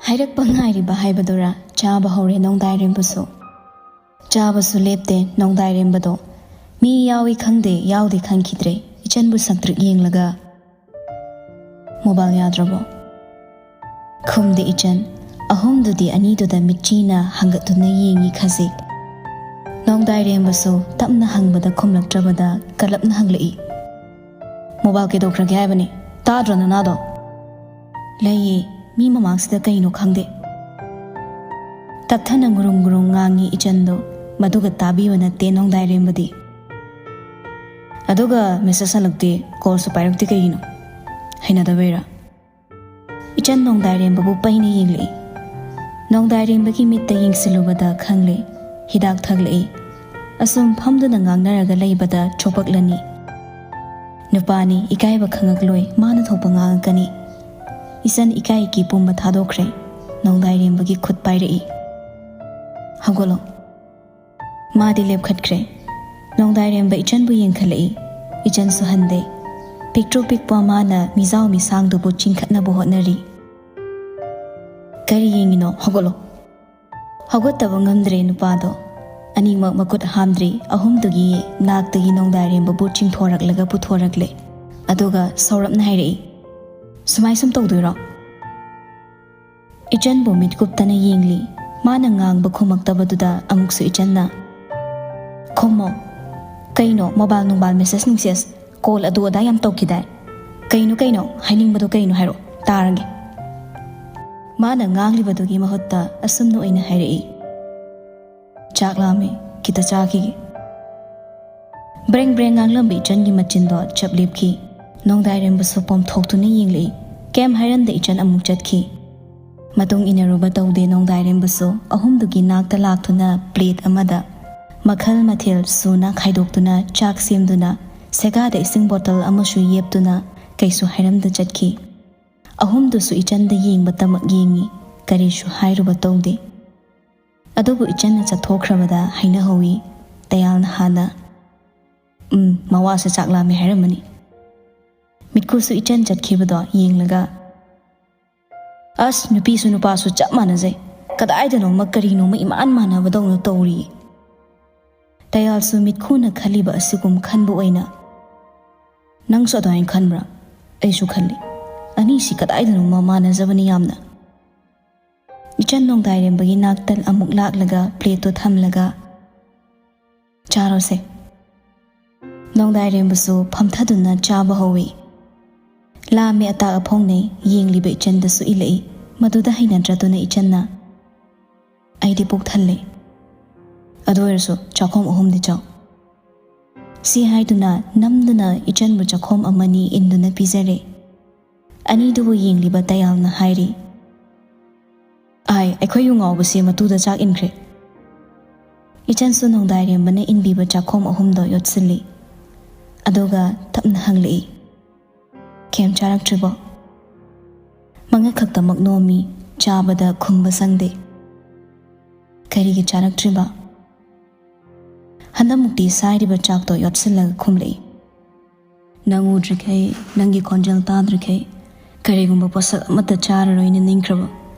ꯍꯥꯏꯔꯛꯄ ꯉꯥꯏꯔꯤꯕ ꯍꯥꯏꯕꯗꯨꯔꯥ, ꯆꯥꯕ ꯍꯧꯔꯦ ꯅꯣꯡꯗꯥꯏꯔꯦꯝꯕꯁꯨ꯫ ꯆꯥꯕꯁꯨ ꯂꯦꯞꯇꯦ ꯅꯣꯡꯗꯥꯏꯔꯦꯝꯕꯗꯣ꯫ ꯃꯤ ꯌꯥꯎꯏ ꯈꯪꯗꯦ, ꯌꯥꯎꯗꯦ ꯈꯪꯈꯤꯗ꯭ꯔꯦ꯫ ꯏꯆꯟꯕꯨ ꯁꯛꯇ꯭ꯔꯤꯛ ꯌꯦꯡꯂꯒ, "ꯃꯣꯕꯥꯏꯜ ꯌꯥꯗ꯭ꯔꯕꯣ?" ꯈꯨꯝꯗꯦ ꯏꯆꯟ꯫ ꯑꯍꯨꯝꯗꯨꯗꯤ ꯑꯅꯤꯗꯨꯗ ꯃꯤꯠꯆꯤꯅ ꯍꯪꯒꯠꯇꯨꯅ ꯌꯦꯡꯉꯤ ꯈꯖꯤꯛ꯫ ꯅꯣꯡꯗꯥꯏꯔꯦꯝꯕꯁꯨ ꯇꯞꯅ ꯍꯪꯕꯗ ꯈꯨꯝꯂꯛꯇ꯭ꯔꯕꯗ ꯀꯜꯂꯞꯅ ꯍꯪꯂꯛꯏ꯫ "ꯃꯣꯕꯥꯏꯜ ꯀꯩꯗꯧꯈ꯭ꯔꯒꯦ ꯍꯥꯏꯕꯅꯤ? ꯇꯥꯗ꯭ꯔꯣ ꯅꯅꯥꯗꯣ?" "ꯂꯩꯌꯦ, ꯃꯤ ꯃꯃꯥꯡꯁꯤꯗ ꯀꯩꯅꯣ ꯈꯪꯗꯦ꯫" ꯇꯞꯊꯅ ꯉꯨꯔꯨꯝ ꯉꯨꯔꯨꯝ ꯉꯥꯡꯉꯤ ꯏꯆꯟꯗꯣ, ꯃꯗꯨꯒ ꯇꯥꯕꯤꯕ ꯅꯠꯇꯦ ꯅꯣꯡꯗꯥꯏꯔꯦꯝꯕꯗꯤ꯫ "ꯑꯗꯨꯒ ꯃꯦꯁꯦꯖ ꯍꯜꯂꯛꯇꯦ, ꯀꯣꯜꯁꯨ ꯄꯥꯏꯔꯛꯇꯦ ꯀꯩꯒꯤꯅꯣ? ꯍꯩꯅꯗꯕꯩꯔꯥ?" ꯏꯆꯟ ꯅꯣꯡꯗꯥꯏꯔꯦꯝꯕꯕꯨ ꯄꯩꯅ ꯌꯦꯡꯂꯛꯏ꯫ ꯅꯣꯡꯗꯥꯏꯔꯦꯝꯕꯒꯤ ꯃꯤꯠꯇ ꯌꯦꯡꯁꯤꯜꯂꯨꯕꯗ ꯈꯪꯂꯦ, ꯍꯤꯗꯥꯛ ꯊꯛꯂꯛꯏ꯫ ꯑꯁꯨꯝ ꯐꯝꯗꯨꯅ ꯉꯥꯡꯅꯔꯒ ꯂꯩꯕꯗ ꯆꯣꯄꯛꯂꯅꯤ꯫ ꯅꯨꯄꯥꯅꯤ, ꯏꯀꯥꯏꯕ ꯈꯪꯉꯛꯂꯣꯏ, ꯃꯥꯅ ꯊꯣꯛꯄ ꯉꯥꯡꯉꯛꯀꯅꯤ꯫ ꯏꯆꯟ ꯏꯀꯥꯏ ꯏꯀꯤ ꯄꯨꯝꯕ ꯊꯥꯗꯣꯛꯈ꯭ꯔꯦ꯫ ꯅꯣꯡꯗꯥꯏꯔꯦꯝꯕꯒꯤ ꯈꯨꯠ ꯄꯥꯏꯔꯛꯏ꯫ "ꯍꯧꯒꯠꯂꯣ꯫" ꯃꯥꯗꯤ ꯂꯦꯞꯈꯠꯈ꯭ꯔꯦ꯫ ꯅꯣꯡꯗꯥꯏꯔꯦꯝꯕ ꯏꯆꯟꯕꯨ ꯌꯦꯡꯈꯠꯂꯛꯏ꯫ ꯏꯆꯟꯁꯨ ꯍꯟꯗꯦ꯫ ꯄꯤꯛꯇ꯭ꯔꯨ ꯄꯤꯛꯄ ꯃꯥꯅ ꯃꯤꯖꯥꯎ ꯃꯤꯁꯥꯡꯗꯨꯕꯨ ꯆꯤꯡꯈꯠꯅꯕ ꯍꯣꯠꯅꯔꯤ꯫ "ꯀꯔꯤ ꯌꯦꯡꯉꯤꯅꯣ? ꯍꯧꯒꯠꯂꯣ꯫" ꯍꯧꯒꯠꯇꯕ ꯉꯝꯗ꯭ꯔꯦ ꯅꯨꯄꯥꯗꯣ꯫ ꯑꯅꯤꯃꯛ ꯃꯈꯨꯠ ꯍꯥꯝꯗ꯭ꯔꯤ ꯑꯍꯨꯝꯗꯨꯒꯤ ꯅꯥꯛꯇꯒꯤ ꯅꯣꯡꯗꯥꯏꯔꯦꯝꯕꯕꯨ ꯆꯤꯡꯊꯣꯔꯛꯂꯒ ꯄꯨꯊꯣꯔꯛꯂꯦ꯫ ꯑꯗꯨꯒ ꯁꯧꯔꯞꯅ ꯍꯥꯏꯔꯛꯏ, "ꯁꯨꯃꯥꯏ ꯁꯨꯝ ꯇꯧꯗꯣꯏꯔꯣ?" ꯏꯆꯟꯕꯨ ꯃꯤꯠ ꯀꯨꯞꯇꯅ ꯌꯦꯡꯂꯤ꯫ ꯃꯥꯅ ꯉꯥꯡꯕ ꯈꯨꯝꯃꯛꯇꯕꯗꯨꯗ ꯑꯃꯨꯛꯁꯨ ꯏꯆꯟꯅ, "ꯈꯨꯝꯃꯣ꯫ ꯀꯩꯅꯣ ꯃꯣꯕꯥꯏꯜ ꯅꯨꯡꯕꯥꯏꯜ ꯃꯦꯁꯦꯖ ꯅꯨꯡꯁꯦꯖ, ꯀꯣꯜ ꯑꯗꯨ ꯑꯗꯥ ꯌꯥꯝ ꯇꯧꯈꯤꯗꯥꯏ? ꯀꯩꯅꯣ ꯀꯩꯅꯣ? ꯍꯥꯏꯅꯤꯡꯕꯗꯣ ꯀꯩꯅꯣ ꯍꯥꯏꯔꯣ, ꯇꯥꯔꯒꯦ꯫" ꯃꯥꯅ ꯉꯥꯡꯂꯤꯕꯗꯨꯒꯤ ꯃꯍꯨꯠꯇ ꯑꯁꯨꯝꯅ ꯑꯣꯏꯅ ꯍꯥꯏꯔꯛꯏ, "ꯆꯥꯛ ꯂꯥꯝꯃꯦ, ꯈꯤꯇ ꯆꯥꯈꯤꯒꯦ꯫" ꯕ꯭ꯔꯦꯡ ꯕ꯭ꯔꯦꯡ ꯉꯥꯡꯂꯝꯕ ꯏꯆꯟꯒꯤ ꯃꯆꯤꯟꯗꯣ ꯆꯞ ꯂꯦꯞꯈꯤ꯫ ꯅꯣꯡꯗꯥꯏꯔꯦꯝꯕꯁꯨ ꯄꯣꯝꯊꯣꯛꯇꯨꯅ ꯌꯦꯡꯂꯛꯏ꯫ ꯀꯩꯝ ꯍꯥꯏꯔꯝꯗ ꯏꯆꯟ ꯑꯃꯨꯛ ꯆꯠꯈꯤ꯫ ꯃꯇꯨꯡ ꯏꯟꯅꯔꯨꯕ ꯇꯧꯗꯦ ꯅꯣꯡꯗꯥꯏꯔꯦꯝꯕꯁꯨ꯫ ꯑꯍꯨꯝꯗꯨꯒꯤ ꯅꯥꯛꯇ ꯂꯥꯛꯇꯨꯅ ꯄ꯭ꯂꯦꯠ ꯑꯃꯗ ꯃꯈꯜ ꯃꯊꯦꯜ ꯁꯨꯅ ꯈꯥꯏꯗꯣꯛꯇꯨꯅ ꯆꯥꯛ ꯁꯦꯝꯗꯨꯅ ꯁꯦꯒꯥꯗ ꯏꯁꯤꯡ ꯕꯣꯇꯜ ꯑꯃꯁꯨ ꯌꯦꯞꯇꯨꯅ ꯀꯩꯁꯨ ꯍꯥꯏꯔꯝꯗ ꯆꯠꯈꯤ꯫ ꯑꯍꯨꯝꯗꯨꯁꯨ ꯏꯆꯟꯗ ꯌꯦꯡꯕꯇꯃꯛ ꯌꯦꯡꯉꯤ, ꯀꯔꯤꯁꯨ ꯍꯥꯏꯔꯨꯕ ꯇꯧꯗꯦ꯫ ꯑꯗꯨꯕꯨ ꯏꯆꯟꯅ ꯆꯠꯊꯣꯛꯈ꯭ꯔꯕꯗ ꯍꯥꯏꯅꯍꯧꯏ, ꯇꯌꯥꯜꯅ ꯍꯥꯟꯅ, "ꯎꯝ, ꯃꯋꯥꯁꯨ ꯆꯥꯛ ꯂꯥꯝꯃꯦ ꯍꯥꯏꯔꯝꯃꯅꯤ꯫" ꯃꯤꯠꯈꯨꯁꯨ ꯏꯆꯟ ꯆꯠꯈꯤꯕꯗꯣ ꯌꯦꯡꯂꯒ, "ꯑꯁ, ꯅꯨꯄꯤꯁꯨ ꯅꯨꯄꯥꯁꯨ ꯆꯞ ꯃꯥꯟꯅꯖꯩ꯫ ꯀꯗꯥꯏꯗꯅꯣꯃ ꯀꯔꯤꯅꯣꯃ ꯏꯃꯥꯟ ꯃꯥꯟꯅꯕꯗꯧꯅ ꯇꯧꯔꯤ꯫" ꯇꯌꯥꯜꯁꯨ ꯃꯤꯠꯈꯨꯅ ꯈꯜꯂꯤꯕ ꯑꯁꯤꯒꯨꯝ ꯈꯟꯕ ꯑꯣꯏꯅ, "ꯅꯪꯁꯨ ꯑꯗꯨꯃꯥꯏꯅ ꯈꯟꯕ꯭ꯔꯥ? ꯑꯩꯁꯨ ꯈꯜꯂꯤ꯫ ꯑꯅꯤꯁꯤ ꯀꯗꯥꯏꯗꯅꯣꯃ ꯃꯥꯟꯅꯖꯕꯅꯤ ꯌꯥꯝꯅ꯫ ꯏꯆꯟ ꯅꯣꯡꯗꯥꯏꯔꯦꯝꯕꯒꯤ ꯅꯥꯛꯇ ꯑꯃꯨꯛ ꯂꯥꯛꯂꯒ ꯄ꯭ꯂꯦꯠꯇꯣ ꯊꯝꯂꯒ, "ꯆꯥꯔꯣꯁꯦ꯫" ꯅꯣꯡꯗꯥꯏꯔꯦꯝꯕꯁꯨ ꯐꯝꯊꯗꯨꯅ ꯆꯥꯕ ꯍꯧꯏ꯫ ꯂꯥꯝꯃꯦ ꯑꯇꯥꯛ ꯑꯐꯣꯡꯅꯩ ꯌꯦꯡꯂꯤꯕ ꯏꯆꯟꯗꯁꯨ ꯏꯜꯂꯛꯏ꯫ ꯃꯗꯨꯗ ꯍꯩꯅꯗ꯭ꯔꯗꯨꯅ ꯏꯆꯟꯅ, "ꯑꯩꯗꯤ ꯄꯨꯛ ꯊꯜꯂꯦ꯫ ꯑꯗꯨ ꯑꯣꯏꯔꯁꯨ ꯆꯥꯛꯈꯣꯝ ꯑꯍꯨꯝꯗꯤ ꯆꯥꯎ꯫" ꯁꯤ ꯍꯥꯏꯗꯨꯅ ꯅꯝꯗꯨꯅ ꯏꯆꯟꯕꯨ ꯆꯥꯛꯈꯣꯝ ꯑꯃꯅꯤ ꯏꯟꯗꯨꯅ ꯄꯤꯖꯔꯦ꯫ ꯑꯅꯤꯗꯨꯕꯨ ꯌꯦꯡꯂꯤꯕ ꯇꯌꯥꯜꯅ ꯍꯥꯏꯔꯤ, "ꯑꯥꯏ, ꯑꯩꯈꯣꯏ ꯌꯨ ꯉꯥꯎꯕꯁꯦ ꯃꯇꯨꯗ ꯆꯥꯛ ꯏꯟꯈ꯭ꯔꯦ꯫" ꯏꯆꯟꯁꯨ ꯅꯣꯡꯗꯥꯏꯔꯦꯝꯕꯅ ꯏꯟꯕꯤꯕ ꯆꯥꯛꯈꯣꯝ ꯑꯍꯨꯝꯗꯣ ꯌꯣꯠꯁꯤꯜꯂꯤ꯫ ꯑꯗꯨꯒ ꯇꯞꯅ ꯍꯪꯂꯛꯏ, "ꯀꯩꯝ ꯆꯥꯔꯛꯇ꯭ꯔꯤꯕꯣ?" ꯃꯉꯛ ꯈꯛꯇꯃꯛ ꯅꯣꯝꯃꯤ, ꯆꯥꯕꯗ ꯈꯨꯝꯕ ꯁꯪꯗꯦ꯫ "ꯀꯔꯤꯒꯤ ꯆꯥꯔꯛꯇ꯭ꯔꯤꯕ?" ꯍꯟꯗꯛꯃꯨꯛꯇꯤ ꯁꯥꯏꯔꯤꯕ ꯆꯥꯛꯇꯣ ꯌꯣꯠꯁꯤꯜꯂꯒ ꯈꯨꯝꯂꯛꯏ, "ꯅꯪ ꯎꯗ꯭ꯔꯤꯈꯩ, ꯅꯪꯒꯤ ꯈꯣꯟꯖꯦꯜ ꯇꯥꯗ꯭ꯔꯤꯈꯩ, ꯀꯔꯤꯒꯨꯝꯕ ꯄꯣꯠꯁꯛ ꯑꯃꯠꯇ ꯆꯥꯔꯔꯣꯏꯅ ꯅꯤꯡꯈ꯭ꯔꯕ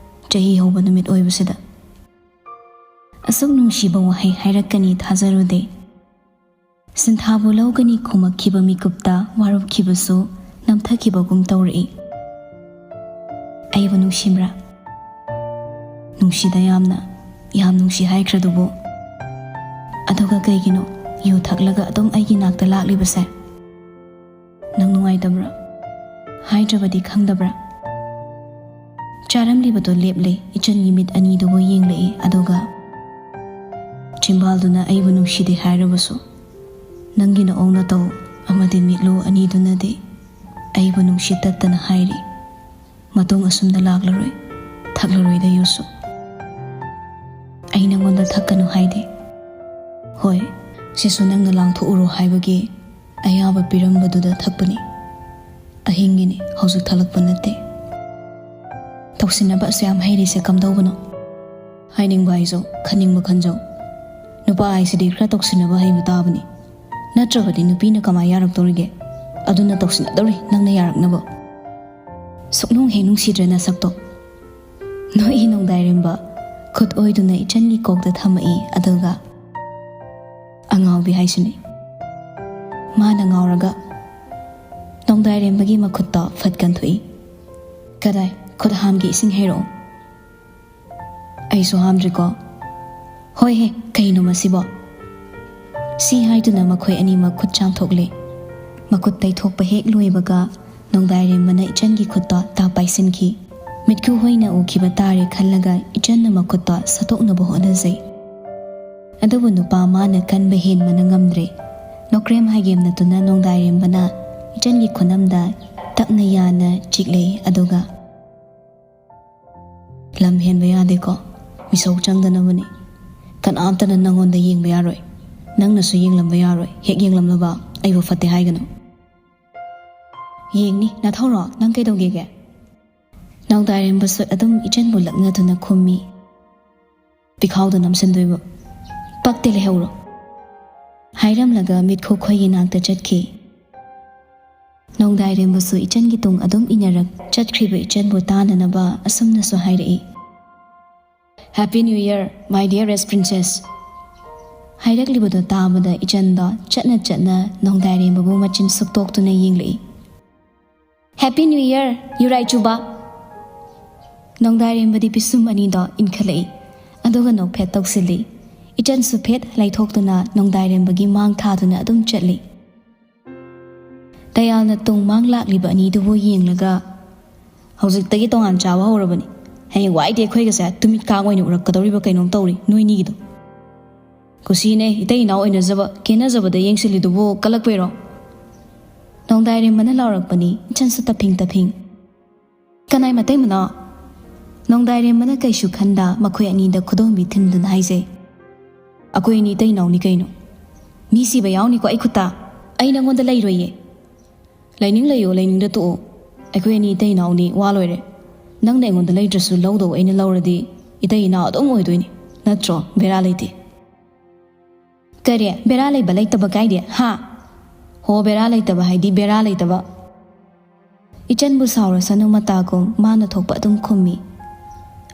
ꯆꯍꯤ ꯍꯧꯕ ꯅꯨꯃꯤꯠ ꯑꯣꯏꯕꯁꯤꯗ꯫" ꯑꯁꯨꯛ ꯅꯨꯡꯁꯤꯕ ꯋꯥꯍꯩ ꯍꯥꯏꯔꯛꯀꯅꯤ ꯊꯥꯖꯔꯨꯗꯦ꯫ ꯁꯤꯟꯊꯥꯕꯨ ꯂꯧꯒꯅꯤ ꯈꯨꯝꯃꯛꯈꯤꯕ ꯃꯤꯀꯨꯞꯇ ꯋꯥꯔꯧꯈꯤꯕꯁꯨ ꯅꯝꯊꯈꯤꯕꯒꯨꯝ ꯇꯧꯔꯛꯏ꯫ "ꯑꯩꯕꯨ ꯅꯨꯡꯁꯤꯕ꯭ꯔꯥ?" "ꯅꯨꯡꯁꯤꯗ ꯌꯥꯝꯅ, ꯌꯥꯝ ꯅꯨꯡꯁꯤ ꯍꯥꯏꯈ꯭ꯔꯗꯨꯕꯨ꯫ ꯑꯗꯨꯒ ꯀꯩꯒꯤꯅꯣ ꯌꯨ ꯊꯛꯂꯒ ꯑꯗꯨꯝ ꯑꯩꯒꯤ ꯅꯥꯛꯇ ꯂꯥꯛꯂꯤꯕꯁꯦ? ꯅꯪ ꯅꯨꯡꯉꯥꯏꯇꯕ꯭ꯔꯥ? ꯍꯥꯏꯗ꯭ꯔꯕꯗꯤ ꯈꯪꯗꯕ꯭ꯔꯥ?" ꯆꯥꯔꯝꯂꯤꯕꯗꯣ ꯂꯦꯞꯂꯦ꯫ ꯏꯆꯟꯒꯤ ꯃꯤꯠ ꯑꯅꯤꯗꯨꯕꯨ ꯌꯦꯡꯂꯛꯏ, ꯑꯗꯨꯒ ꯆꯤꯝꯕꯥꯜꯗꯨꯅ ꯑꯩꯕꯨ ꯅꯨꯡꯁꯤꯗꯦ ꯍꯥꯏꯔꯕꯁꯨ, ꯅꯪꯒꯤ ꯅꯑꯣꯡ ꯅꯇꯧ ꯑꯃꯗꯤ ꯃꯤꯠꯂꯨ ꯑꯅꯤꯗꯨꯅꯗꯤ ꯑꯩꯕꯨ ꯅꯨꯡꯁꯤ ꯇꯠꯇꯅ ꯍꯥꯏꯔꯤ, "ꯃꯇꯨꯡ ꯑꯁꯨꯝꯅ ꯂꯥꯛꯂꯔꯣꯏ, ꯊꯛꯂꯔꯣꯏꯗ ꯌꯨꯁꯨ꯫ ꯑꯩ ꯅꯪꯉꯣꯟꯗ ꯊꯛꯀꯅꯨ ꯍꯥꯏꯗꯦ꯫ ꯍꯣꯏ, ꯁꯤꯁꯨ ꯅꯪꯅ ꯂꯥꯡꯊꯣꯛꯎꯔꯣ ꯍꯥꯏꯕꯒꯤ ꯑꯌꯥꯕ ꯄꯤꯔꯝꯕꯗꯨꯗ ꯊꯛꯄꯅꯤ꯫ ꯑꯍꯤꯡꯒꯤꯅꯤ, ꯍꯧꯖꯤꯛ ꯊꯛꯂꯛꯄ ꯅꯠꯇꯦ꯫ ꯇꯧꯁꯤꯟꯅꯕ ꯑꯁꯨ ꯌꯥꯝ ꯍꯩꯔꯤꯁꯦ ꯀꯝꯗꯧꯕꯅꯣ? ꯍꯥꯏꯅꯤꯡꯕ ꯍꯥꯏꯖꯧ, ꯈꯟꯅꯤꯡꯕ ꯈꯟꯖꯧ꯫ ꯅꯨꯄꯥ ꯍꯥꯏꯁꯤꯗꯤ ꯈꯔ ꯇꯧꯁꯤꯟꯅꯕ ꯍꯩꯕ ꯇꯥꯕꯅꯤ꯫ ꯅꯠꯇ꯭ꯔꯕꯗꯤ ꯅꯨꯄꯤꯅ ꯀꯃꯥꯏ ꯌꯥꯔꯛꯇꯧꯔꯤꯒꯦ? ꯑꯗꯨꯅ ꯇꯧꯁꯤꯟꯅꯗꯧꯔꯤ ꯅꯪꯅ ꯌꯥꯔꯛꯅꯕ꯫" ꯁꯨꯛꯅꯨꯡ ꯍꯦꯛ ꯅꯨꯡꯁꯤꯗ꯭ꯔꯦ ꯅꯁꯛꯇꯣ꯫ ꯅꯣꯛꯏ ꯅꯣꯡꯗꯥꯏꯔꯦꯝꯕ, ꯈꯨꯠ ꯑꯣꯏꯗꯨꯅ ꯏꯆꯟꯒꯤ ꯀꯣꯛꯇ ꯊꯝꯃꯛꯏ, ꯑꯗꯨꯒ ꯑꯉꯥꯎꯕꯤ ꯍꯥꯏꯁꯤꯅꯤ꯫ ꯃꯥꯅ ꯉꯥꯎꯔꯒ ꯅꯣꯡꯗꯥꯏꯔꯦꯝꯕꯒꯤ ꯃꯈꯨꯠꯇ ꯐꯠ ꯀꯟꯊꯣꯛꯏ꯫ "ꯀꯗꯥꯏ? ꯈꯨꯠ ꯍꯥꯝꯒꯦ, ꯏꯁꯤꯡ ꯍꯩꯔꯛꯑꯣ꯫" ꯀꯩꯁꯨ ꯍꯥꯝꯗ꯭ꯔꯤꯀꯣ? ꯍꯣꯏ ꯍꯦ, ꯀꯩꯅꯣ ꯃꯁꯤꯕꯣ? ꯁꯤ ꯍꯥꯏꯗꯨꯅ ꯃꯈꯣꯏ ꯑꯅꯤꯃꯛ ꯈꯨꯠ ꯆꯥꯝꯊꯣꯛꯂꯦ꯫ ꯃꯈꯨꯠ ꯇꯩꯊꯣꯛꯄ ꯍꯦꯛ ꯂꯣꯏꯕꯒ ꯅꯣꯡꯗꯥꯏꯔꯦꯝꯕꯅ ꯏꯆꯟꯒꯤ ꯈꯨꯠꯇꯣ ꯇꯥꯞ ꯄꯥꯏꯁꯤꯟꯈꯤ꯫ ꯃꯤꯠꯈꯨ ꯍꯣꯏꯅ ꯎꯈꯤꯕ ꯇꯥꯔꯦ ꯈꯜꯂꯒ ꯏꯆꯟꯅ ꯃꯈꯨꯠꯇꯣ ꯁꯠꯇꯣꯛꯅꯕ ꯍꯣꯠꯅꯖꯩ꯫ ꯑꯗꯨꯕꯨ ꯅꯨꯄꯥ ꯃꯥꯅ ꯀꯟꯕ ꯍꯦꯟꯕꯅ ꯉꯝꯗ꯭ꯔꯦ꯫ ꯅꯣꯀ꯭ꯔꯦꯝ ꯍꯥꯏꯒꯦꯝꯅꯗꯨꯅ ꯅꯣꯡꯗꯥꯏꯔꯦꯝꯕꯅ ꯏꯆꯟꯒꯤ ꯈꯨꯅꯝꯗ ꯇꯞꯅ ꯌꯥꯅ ꯆꯤꯛꯂꯦ, ꯑꯗꯨꯒ "ꯂꯝ ꯍꯦꯟꯕ ꯌꯥꯗꯦꯀꯣ, ꯃꯤꯁꯧ ꯆꯪꯗꯅꯕꯅꯤ꯫ ꯀꯅꯥꯝꯇꯅ ꯅꯪꯉꯣꯟꯗ ꯌꯦꯡꯕ ꯌꯥꯔꯣꯏ, ꯅꯪꯅꯁꯨ ꯌꯦꯡꯂꯝꯕ ꯌꯥꯔꯣꯏ꯫ ꯍꯦꯛ ꯌꯦꯡꯂꯝꯂꯕ ꯑꯩꯕꯨ ꯐꯠꯇꯦ ꯍꯥꯏꯒꯅꯨ"꯫ "ꯌꯦꯡꯅꯤ, ꯅꯊꯧꯔꯣ? ꯅꯪ ꯀꯩꯗꯧꯒꯦꯒꯦ?" ꯅꯣꯡꯗꯥꯏꯔꯦꯝꯕꯁꯨ ꯑꯗꯨꯝ ꯏꯆꯟꯕꯨ ꯂꯛꯅꯗꯨꯅ ꯈꯨꯝꯃꯤ꯫ "ꯄꯤꯈꯥꯎꯗ ꯅꯝꯁꯤꯟꯗꯣꯏꯕ꯫ ꯄꯛꯇꯦ, ꯂꯩꯍꯧꯔꯣ"꯫ ꯍꯥꯏꯔꯝꯂꯒ ꯃꯤꯠꯈꯨ ꯈꯣꯏꯒꯤ ꯅꯥꯛꯇ ꯆꯠꯈꯤ꯫ ꯅꯣꯡꯗꯥꯏꯔꯦꯝꯕꯁꯨ ꯏꯆꯟꯒꯤ ꯇꯨꯡ ꯑꯗꯨꯝ ꯏꯟꯅꯔꯛ ꯆꯠꯈ꯭ꯔꯤꯕ ꯏꯆꯟꯕꯨ ꯇꯥꯅꯅꯕ ꯑꯁꯨꯝꯅꯁꯨ ꯍꯥꯏꯔꯛꯏ꯫ "Happy New Year, my dearest princess"꯫ ꯍꯥꯏꯔꯛꯂꯤꯕꯗꯣ ꯇꯥꯕꯗ ꯏꯆꯟꯗꯣ ꯆꯠꯅ ꯆꯠꯅ ꯅꯣꯡꯗꯥꯏꯔꯦꯝꯕꯕꯨ ꯃꯆꯤꯟ ꯁꯨꯛꯇꯣꯛꯇꯨꯅ ꯌꯦꯡꯂꯛꯏ꯫ "Happy New Year, ꯌꯨꯔꯥꯏꯆꯨꯕ"꯫ ꯅꯣꯡꯗꯥꯏꯔꯦꯝꯕꯗꯤ ꯄꯤꯁꯨꯝ ꯑꯅꯤꯗꯣ ꯏꯟꯈꯠꯂꯛꯏ, ꯑꯗꯨꯒ ꯅꯣꯛꯐꯦꯠ ꯇꯧꯁꯤꯜꯂꯤ꯫ ꯏꯆꯟꯁꯨ ꯐꯦꯠ ꯂꯩꯊꯣꯛꯇꯨꯅ ꯅꯣꯡꯗꯥꯏꯔꯦꯝꯕꯒꯤ ꯃꯥꯡ ꯊꯥꯗꯨꯅ ꯑꯗꯨꯝ ꯆꯠꯂꯤ꯫ ꯇꯌꯥꯜꯅ ꯇꯨꯡ ꯃꯥꯡ ꯂꯥꯛꯂꯤꯕ ꯑꯅꯤꯗꯨꯕꯨ ꯌꯦꯡꯂꯒ, "ꯍꯧꯖꯤꯛꯇꯒꯤ ꯇꯣꯉꯥꯟ ꯆꯥꯕ ꯍꯧꯔꯕꯅꯤ꯫ ꯍꯌꯦꯡ ꯋꯥꯏꯗꯤ ꯑꯩꯈꯣꯏꯒꯁꯦ ꯇꯨꯃꯤꯠ ꯀꯥꯡ ꯑꯣꯏꯅ ꯎꯔꯛꯀꯗꯧꯔꯤꯕ ꯀꯩꯅꯣꯝ ꯇꯧꯔꯤ ꯅꯣꯏꯅꯤꯒꯤꯗꯣ꯫ ꯀꯨꯁꯤꯅꯦ, ꯏꯇꯩ ꯏꯅꯥꯎ ꯑꯣꯏꯅꯖꯕ, ꯀꯦꯅꯖꯕꯗ ꯌꯦꯡꯁꯤꯜꯂꯤꯗꯨꯕꯨ ꯀꯜꯂꯛꯄꯩꯔꯣ?" ꯅꯣꯡꯗꯥꯏꯔꯦꯝꯕꯅ ꯂꯥꯎꯔꯛꯄꯅꯤ, ꯏꯆꯟꯁꯨ ꯇꯞꯐꯤꯡ ꯇꯞꯐꯤꯡ꯫ "ꯀꯅꯥꯏ ꯃꯇꯩ ꯃꯅꯥꯎ?" ꯅꯣꯡꯗꯥꯏꯔꯦꯝꯕꯅ ꯀꯩꯁꯨ ꯈꯟꯗ ꯃꯈꯣꯏ ꯑꯅꯤꯗ ꯈꯨꯗꯣꯝꯕꯤ ꯊꯤꯟꯗꯨꯅ ꯍꯥꯏꯖꯩ꯫ "ꯑꯩꯈꯣꯏ ꯑꯅꯤ ꯏꯇꯩ ꯏꯅꯥꯎꯅꯤ ꯀꯩꯅꯣ꯫ ꯃꯤ ꯁꯤꯕ ꯌꯥꯎꯅꯤꯀꯣ ꯑꯩ ꯈꯨꯠꯇ꯫ ꯑꯩ ꯅꯪꯉꯣꯟꯗ ꯂꯩꯔꯣꯏꯌꯦ"꯫ "ꯂꯩꯅꯤꯡ ꯂꯩꯌꯣ, ꯂꯩꯅꯤꯡꯗ ꯇꯣꯛꯑꯣ꯫ ꯑꯩꯈꯣꯏ ꯑꯅꯤ ꯏꯇꯩ ꯏꯅꯥꯎꯅꯤ, ꯋꯥ ꯂꯣꯏꯔꯦ꯫ ꯅꯪꯅ ꯑꯩꯉꯣꯟꯗ ꯂꯩꯇ꯭ꯔꯁꯨ ꯂꯧꯗꯧ ꯑꯩꯅ ꯂꯧꯔꯗꯤ ꯏꯇꯩ ꯏꯅꯥꯎ ꯑꯗꯨꯝ ꯑꯣꯏꯗꯣꯏꯅꯤ, ꯅꯠꯇ꯭ꯔꯣ? ꯕꯦꯔꯥ ꯂꯩꯇꯦ"꯫ "ꯀꯔꯤ? ꯕꯦꯔꯥ ꯂꯩꯕ ꯂꯩꯇꯕ ꯀꯥꯏꯗꯦ, ꯍꯥ? ꯍꯣ, ꯕꯦꯔꯥ ꯂꯩꯇꯕ ꯍꯥꯏꯗꯤ ꯕꯦꯔꯥ ꯂꯩꯇꯕ"꯫ ꯏꯆꯟꯕꯨ ꯁꯥꯎꯔꯁꯅꯨ ꯃꯇꯥꯒꯨꯝ ꯃꯥꯅ ꯊꯣꯛꯄ ꯑꯗꯨꯝ ꯈꯨꯝꯃꯤ꯫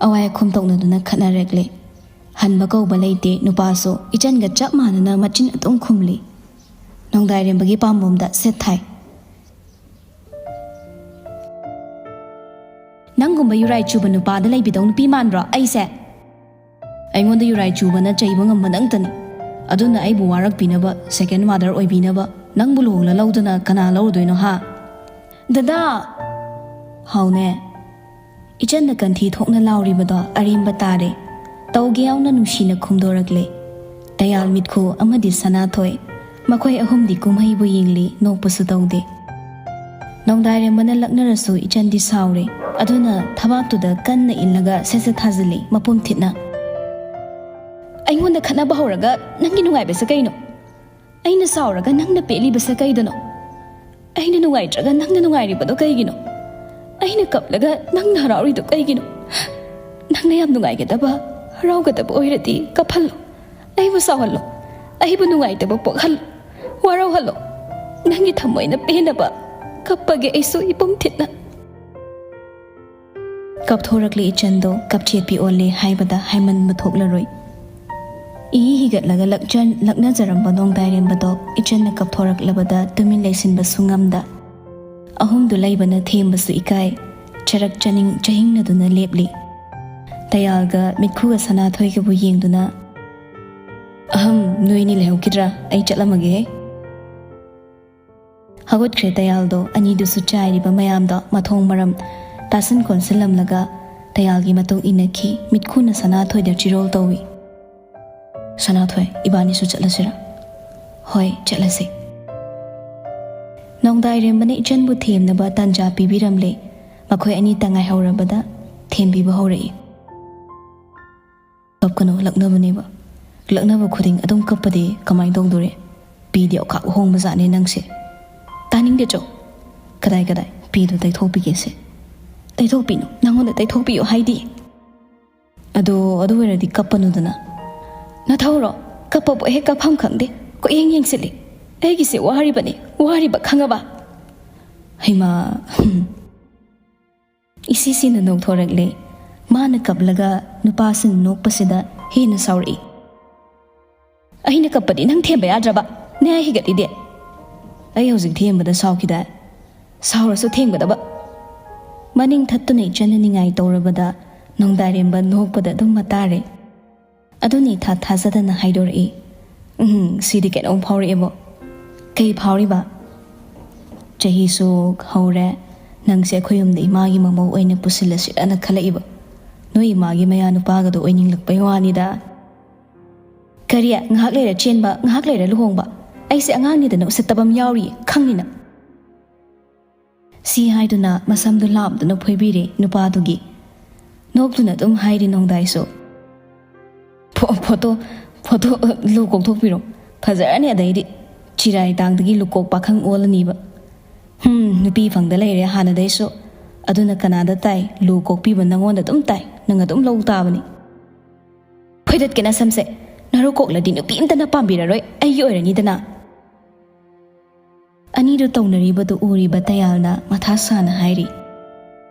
ꯑꯋꯥꯏ ꯑꯈꯨꯝ ꯇꯧꯅꯗꯨꯅ ꯈꯠꯅꯔꯛꯂꯦ꯫ ꯍꯟꯕ ꯀꯧꯕ ꯂꯩꯇꯦ, ꯅꯨꯄꯥꯁꯨ ꯏꯆꯟꯒ ꯆꯞ ꯃꯥꯟꯅꯅ ꯃꯆꯤꯟ ꯑꯗꯨꯝ ꯈꯨꯝꯂꯤ꯫ ꯅꯣꯡꯗꯥꯏꯔꯦꯝꯕꯒꯤ ꯄꯥꯝꯕꯣꯝꯗ ꯁꯦꯠ ꯊꯥꯏ꯫ "ꯅꯪꯒꯨꯝꯕ ꯌꯨꯔꯥꯏ ꯆꯨꯕ ꯅꯨꯄꯥꯗ ꯂꯩꯕꯤꯗꯧ ꯅꯨꯄꯤ ꯃꯥꯟꯕ꯭ꯔꯣ ꯑꯩꯁꯦ?" ꯑꯩꯉꯣꯟꯗ ꯌꯨꯔꯥꯏ ꯆꯨꯕꯅ ꯆꯩꯕ ꯉꯝꯕ ꯅꯪꯇꯅꯤ꯫ ꯑꯗꯨꯅ ꯑꯩꯕꯨ ꯋꯥꯔꯛꯄꯤꯅꯕ, second mother ꯑꯣꯏꯕꯤꯅꯕ ꯅꯪꯕꯨ ꯂꯨꯍꯣꯡꯂ ꯂꯧꯗꯅ ꯀꯅꯥ ꯂꯧꯔꯨꯗꯣꯏꯅꯣ ꯍꯥ? ꯗꯗꯥ! ꯍꯥꯎꯅꯦ꯫ ꯏꯆꯟꯅ ꯀꯟꯊꯤ ꯊꯣꯛꯅ ꯂꯥꯎꯔꯤꯕꯗꯣ ꯑꯔꯦꯝꯕ ꯇꯥꯔꯦ꯫ ꯇꯧꯒꯦ ꯌꯥꯎꯅ ꯅꯨꯡꯁꯤꯅ ꯈꯨꯝꯗꯣꯔꯛꯂꯦ꯫ ꯇꯌꯥꯜ ꯃꯤꯠꯈꯨ ꯑꯃꯗꯤ ꯁꯅꯥꯊꯣꯏ, ꯃꯈꯣꯏ ꯑꯍꯨꯝꯗꯤ ꯀꯨꯝꯍꯩꯕꯨ ꯌꯦꯡꯂꯤ, ꯅꯣꯛꯄꯁꯨ ꯇꯧꯗꯦ꯫ ꯅꯣꯡꯗꯥꯏꯔꯦꯝꯕꯅ ꯂꯛꯅꯔꯁꯨ ꯏꯆꯟꯗꯤ ꯁꯥꯎꯔꯦ꯫ ꯑꯗꯨꯅ ꯊꯕꯥꯛꯇꯨꯗ ꯀꯟꯅ ꯏꯜꯂꯒ ꯁꯠ ꯁꯠ ꯊꯥꯖꯤꯜꯂꯤ ꯃꯄꯨꯝ ꯊꯤꯠꯅ꯫ "ꯑꯩꯉꯣꯟꯗ ꯈꯠꯅꯕ ꯍꯧꯔꯒ ꯅꯪꯒꯤ ꯅꯨꯡꯉꯥꯏꯕꯁꯦ ꯀꯩꯅꯣ? ꯑꯩꯅ ꯁꯥꯎꯔꯒ ꯅꯪꯅ ꯄꯦꯜꯂꯤꯕꯁꯦ ꯀꯩꯗꯅꯣ? ꯑꯩꯅ ꯅꯨꯡꯉꯥꯏꯇ꯭ꯔꯒ ꯅꯪꯅ ꯅꯨꯡꯉꯥꯏꯔꯤꯕꯗꯣ ꯀꯩꯒꯤꯅꯣ? ꯑꯩꯅ ꯀꯞꯂꯒ ꯅꯪꯅ ꯍꯔꯥꯎꯔꯤꯗꯣ ꯀꯩꯒꯤꯅꯣ? ꯅꯪꯅ ꯌꯥꯝ ꯅꯨꯡꯉꯥꯏꯒꯗꯕ, ꯍꯔꯥꯎꯒꯗꯕ ꯑꯣꯏꯔꯗꯤ ꯀꯞꯍꯜꯂꯣ꯫ ꯑꯩꯕꯨ ꯁꯥꯎꯍꯜꯂꯣ꯫ ꯑꯩꯕꯨ ꯅꯨꯡꯉꯥꯏꯇꯕ ꯄꯣꯛꯍꯜꯂꯣ꯫ ꯋꯥꯔꯧꯍꯜꯂꯣ꯫ ꯅꯪꯒꯤ ꯊꯃꯣꯏꯅ ꯄꯦꯟꯅꯕ ꯀꯞꯄꯒꯦ ꯑꯩꯁꯨ ꯏꯄꯨꯝ ꯊꯤꯠꯅ꯫" ꯀꯞꯊꯣꯔꯛꯂꯦ ꯏꯆꯟꯗꯣ, ꯀꯞꯆꯦꯠꯄꯤ ꯑꯣꯜꯂꯦ ꯍꯥꯏꯕꯗ ꯍꯥꯏꯃꯟꯕ ꯊꯣꯛꯂꯔꯣꯏ꯫ ꯏ ꯍꯤꯒꯠꯂꯒ ꯂꯛꯆꯟ-, ꯂꯛꯅꯖꯔꯝꯕ ꯅꯣꯡꯗꯥꯏꯔꯦꯝꯕꯗꯣ ꯏꯆꯟꯅ ꯀꯞꯊꯣꯔꯛꯂꯕꯗ ꯇꯨꯃꯤꯟ ꯂꯩꯁꯤꯟꯕꯁꯨ ꯉꯝꯗ꯫ ꯑꯍꯨꯝꯗꯨ ꯂꯩꯕꯅ ꯊꯦꯝꯕꯁꯨ ꯏꯀꯥꯏ꯫ ꯆꯔꯛ ꯆꯅꯤꯡ ꯆꯍꯤꯡꯅꯗꯨꯅ ꯂꯦꯞꯂꯤ꯫ ꯇꯌꯥꯜꯒ ꯃꯤꯠꯈꯨꯒ ꯁꯅꯥꯊꯣꯏꯒꯕꯨ ꯌꯦꯡꯗꯨꯅ, "ꯑꯍꯝ, ꯅꯣꯏꯅꯤ ꯂꯩꯍꯧꯈꯤꯗ꯭ꯔꯥ? ꯑꯩ ꯆꯠꯂꯝꯃꯒꯦꯍꯦ꯫" ꯍꯧꯒꯠꯈ꯭ꯔꯦ ꯇꯌꯥꯜꯗꯣ, ꯑꯅꯤꯗꯨꯁꯨ ꯆꯥꯏꯔꯤꯕ ꯃꯌꯥꯝꯗꯣ ꯃꯊꯣꯡ ꯃꯔꯝ ꯇꯥꯁꯤꯟ ꯈꯣꯟꯁꯤꯜꯂꯝꯂꯒ ꯇꯌꯥꯜꯒꯤ ꯃꯇꯨꯡ ꯏꯟꯅꯈꯤ꯫ ꯃꯤꯠꯈꯨꯅ ꯁꯅꯥꯊꯣꯏꯗ ꯆꯤꯔꯣꯜ ꯇꯧꯏ꯫ "ꯁꯅꯥꯊꯣꯏ, ꯏꯕꯥꯅꯤꯁꯨ ꯆꯠꯂꯁꯤꯔꯥ?" "ꯍꯣꯏ, ꯆꯠꯂꯁꯤ꯫" ꯅꯣꯡꯗꯥꯏꯔꯦꯝꯕꯅ ꯏꯆꯟꯕꯨ ꯊꯦꯝꯅꯕ ꯇꯥꯟꯖꯥ ꯄꯤꯕꯤꯔꯝꯂꯦ꯫ ꯃꯈꯣꯏ ꯑꯅꯤꯇ ꯉꯥꯏꯍꯧꯔꯕꯗ ꯊꯦꯝꯕꯤꯕ ꯍꯧꯔꯛꯏ꯫ "ꯀꯞꯀꯅꯨ, ꯂꯛꯅꯕꯅꯦꯕ꯫ ꯂꯛꯅꯕ ꯈꯨꯗꯤꯡ ꯑꯗꯨꯝ ꯀꯞꯄꯗꯤ ꯀꯃꯥꯏꯅ ꯇꯧꯗꯣꯔꯤ? ꯄꯤꯗꯤ ꯑꯣꯈꯥꯛ ꯍꯣꯡꯕ ꯖꯥꯠꯅꯦ ꯅꯪꯁꯦ꯫" "ꯇꯥꯅꯤꯡꯗꯦ ꯆꯣ꯫" "ꯀꯗꯥꯏ, ꯀꯗꯥꯏ? ꯄꯤꯗꯣ ꯇꯩꯊꯣꯛꯄꯤꯒꯦꯁꯦ꯫" "ꯇꯩꯊꯣꯛꯄꯤꯅꯨ, ꯅꯪꯉꯣꯟꯗ ꯇꯩꯊꯣꯛꯄꯤꯌꯨ ꯍꯥꯏꯗꯤ꯫" "ꯑꯗꯣ, ꯑꯗꯨ ꯑꯣꯏꯔꯗꯤ ꯀꯞꯄꯅꯨꯗꯅ꯫" "ꯅꯊꯧꯔꯣ? ꯀꯞꯄꯕꯨ ꯍꯦꯛ ꯀꯞꯐꯝ ꯈꯪꯗꯦ꯫ ꯀꯣꯏꯌꯦꯡ ꯌꯦꯡꯁꯤꯜꯂꯤ꯫ ꯑꯩꯒꯤꯁꯦ ꯋꯥꯔꯤꯕꯅꯤ, ꯋꯥꯔꯤꯕ ꯈꯪꯉꯕ?" ꯍꯩꯃꯥ, ꯍꯨꯝ꯫ ꯏꯁꯤꯁꯤꯅ ꯅꯣꯛꯊꯣꯔꯛꯂꯦ꯫ ꯃꯥꯅ ꯀꯞꯂꯒ ꯅꯨꯄꯥꯁꯤꯡ ꯅꯣꯛꯄꯁꯤꯗ ꯍꯦꯟꯅ ꯁꯥꯎꯔꯛꯏ꯫ "ꯑꯩꯅ ꯀꯞꯄꯗꯤ ꯅꯪ ꯊꯦꯝꯕ ꯌꯥꯗ꯭ꯔꯕ? ꯅꯌꯥ ꯍꯤꯒꯠꯂꯤꯗꯤ?" "ꯑꯩ ꯍꯧꯖꯤꯛ ꯊꯦꯝꯕꯗ ꯁꯥꯎꯈꯤꯗꯥꯏ? ꯁꯥꯎꯔꯁꯨ ꯊꯦꯝꯒꯗꯕ꯫" ꯃꯅꯤꯡ ꯊꯠꯇꯨꯅ ꯏꯆꯟꯅ ꯅꯤꯡꯉꯥꯏ ꯇꯧꯔꯕꯗ ꯅꯣꯡꯗꯥꯏꯔꯦꯝꯕ ꯅꯣꯛꯄꯗ ꯑꯗꯨꯝ ꯃꯇꯥꯔꯦ꯫ ꯑꯗꯨꯅꯤ ꯊꯥ ꯊꯥꯖꯗꯅ ꯍꯥꯏꯗꯣꯔꯛꯏ꯫ "ꯎꯝ, ꯁꯤꯗꯤ ꯀꯩꯅꯣꯝ ꯐꯥꯎꯔꯛꯑꯦꯕꯣ꯫" "ꯀꯩ ꯐꯥꯎꯔꯤꯕ?" "ꯆꯍꯤꯁꯨ ꯍꯧꯔꯦ, ꯅꯪꯁꯦ ꯑꯩꯈꯣꯏ ꯌꯨꯝꯗ ꯏꯃꯥꯒꯤ ꯃꯃꯧ ꯑꯣꯏꯅ ꯄꯨꯁꯤꯜꯂꯁꯤꯔꯅ ꯈꯜꯂꯛꯏꯕ꯫ ꯅꯣꯏ ꯏꯃꯥꯒꯤ ꯃꯌꯥ ꯅꯨꯄꯥꯒꯗꯣ ꯑꯣꯏꯅꯤꯡꯂꯛꯄꯩ ꯋꯥꯅꯤꯗ꯫" "ꯀꯔꯤ? ꯉꯥꯏꯍꯥꯛ ꯂꯩꯔ ꯆꯦꯟꯕ, ꯉꯥꯏꯍꯥꯛ ꯂꯩꯔ ꯂꯨꯍꯣꯡꯕ? ꯑꯩꯁꯦ ꯑꯉꯥꯡꯅꯤꯗꯅ ꯎꯁꯤꯠꯇꯕ ꯑꯃ ꯌꯥꯎꯔꯤ, ꯈꯪꯅꯤꯅ꯫" ꯁꯤ ꯍꯥꯏꯗꯨꯅ ꯃꯁꯝꯗꯨ ꯂꯥꯝꯗꯨꯅ ꯐꯣꯏꯕꯤꯔꯦ ꯅꯨꯄꯥꯗꯨꯒꯤ꯫ ꯅꯣꯛꯇꯨꯅ ꯑꯗꯨꯝ ꯍꯥꯏꯔꯤ ꯅꯣꯡꯗꯥꯏꯁꯨ, "ꯐꯣ-, ꯐꯣꯇꯣ, ꯐꯣꯇꯣ, ꯂꯨ ꯀꯣꯛꯊꯣꯛꯄꯤꯔꯣ꯫ ꯐꯖꯔꯅꯤ ꯑꯗꯩꯗꯤ꯫ ꯆꯤꯔꯥꯏ ꯇꯥꯡꯗꯒꯤ ꯂꯨꯀꯣꯛ ꯄꯥꯈꯪ ꯑꯣꯜꯂꯅꯤꯕ꯫ ꯍꯨꯝ, ꯅꯨꯄꯤ ꯐꯪꯗ ꯂꯩꯔꯦ ꯍꯥꯟꯅꯗꯩꯁꯨ꯫ ꯑꯗꯨꯅ ꯀꯅꯥꯗ ꯇꯥꯏ? ꯂꯨ ꯀꯣꯛꯄꯤꯕ ꯅꯪꯉꯣꯟꯗ ꯑꯗꯨꯝ ꯇꯥꯏ꯫ ꯅꯪ ꯑꯗꯨꯝ ꯂꯧ ꯇꯥꯕꯅꯤ꯫" "ꯐꯣꯏꯗꯠꯀꯦ ꯅꯁꯝꯁꯦ꯫ ꯅꯔꯨ ꯀꯣꯛꯂꯗꯤ ꯅꯨꯄꯤ ꯑꯝꯇꯅ ꯄꯥꯝꯕꯤꯔꯔꯣꯏ, ꯑꯩꯒꯤ ꯑꯣꯏꯔꯅꯤꯗꯅ꯫" ꯑꯅꯤꯗꯨ ꯇꯧꯅꯔꯤꯕꯗꯨ ꯎꯔꯤꯕ ꯇꯌꯥꯜꯅ ꯃꯊꯥ ꯁꯥꯅ ꯍꯥꯏꯔꯤ,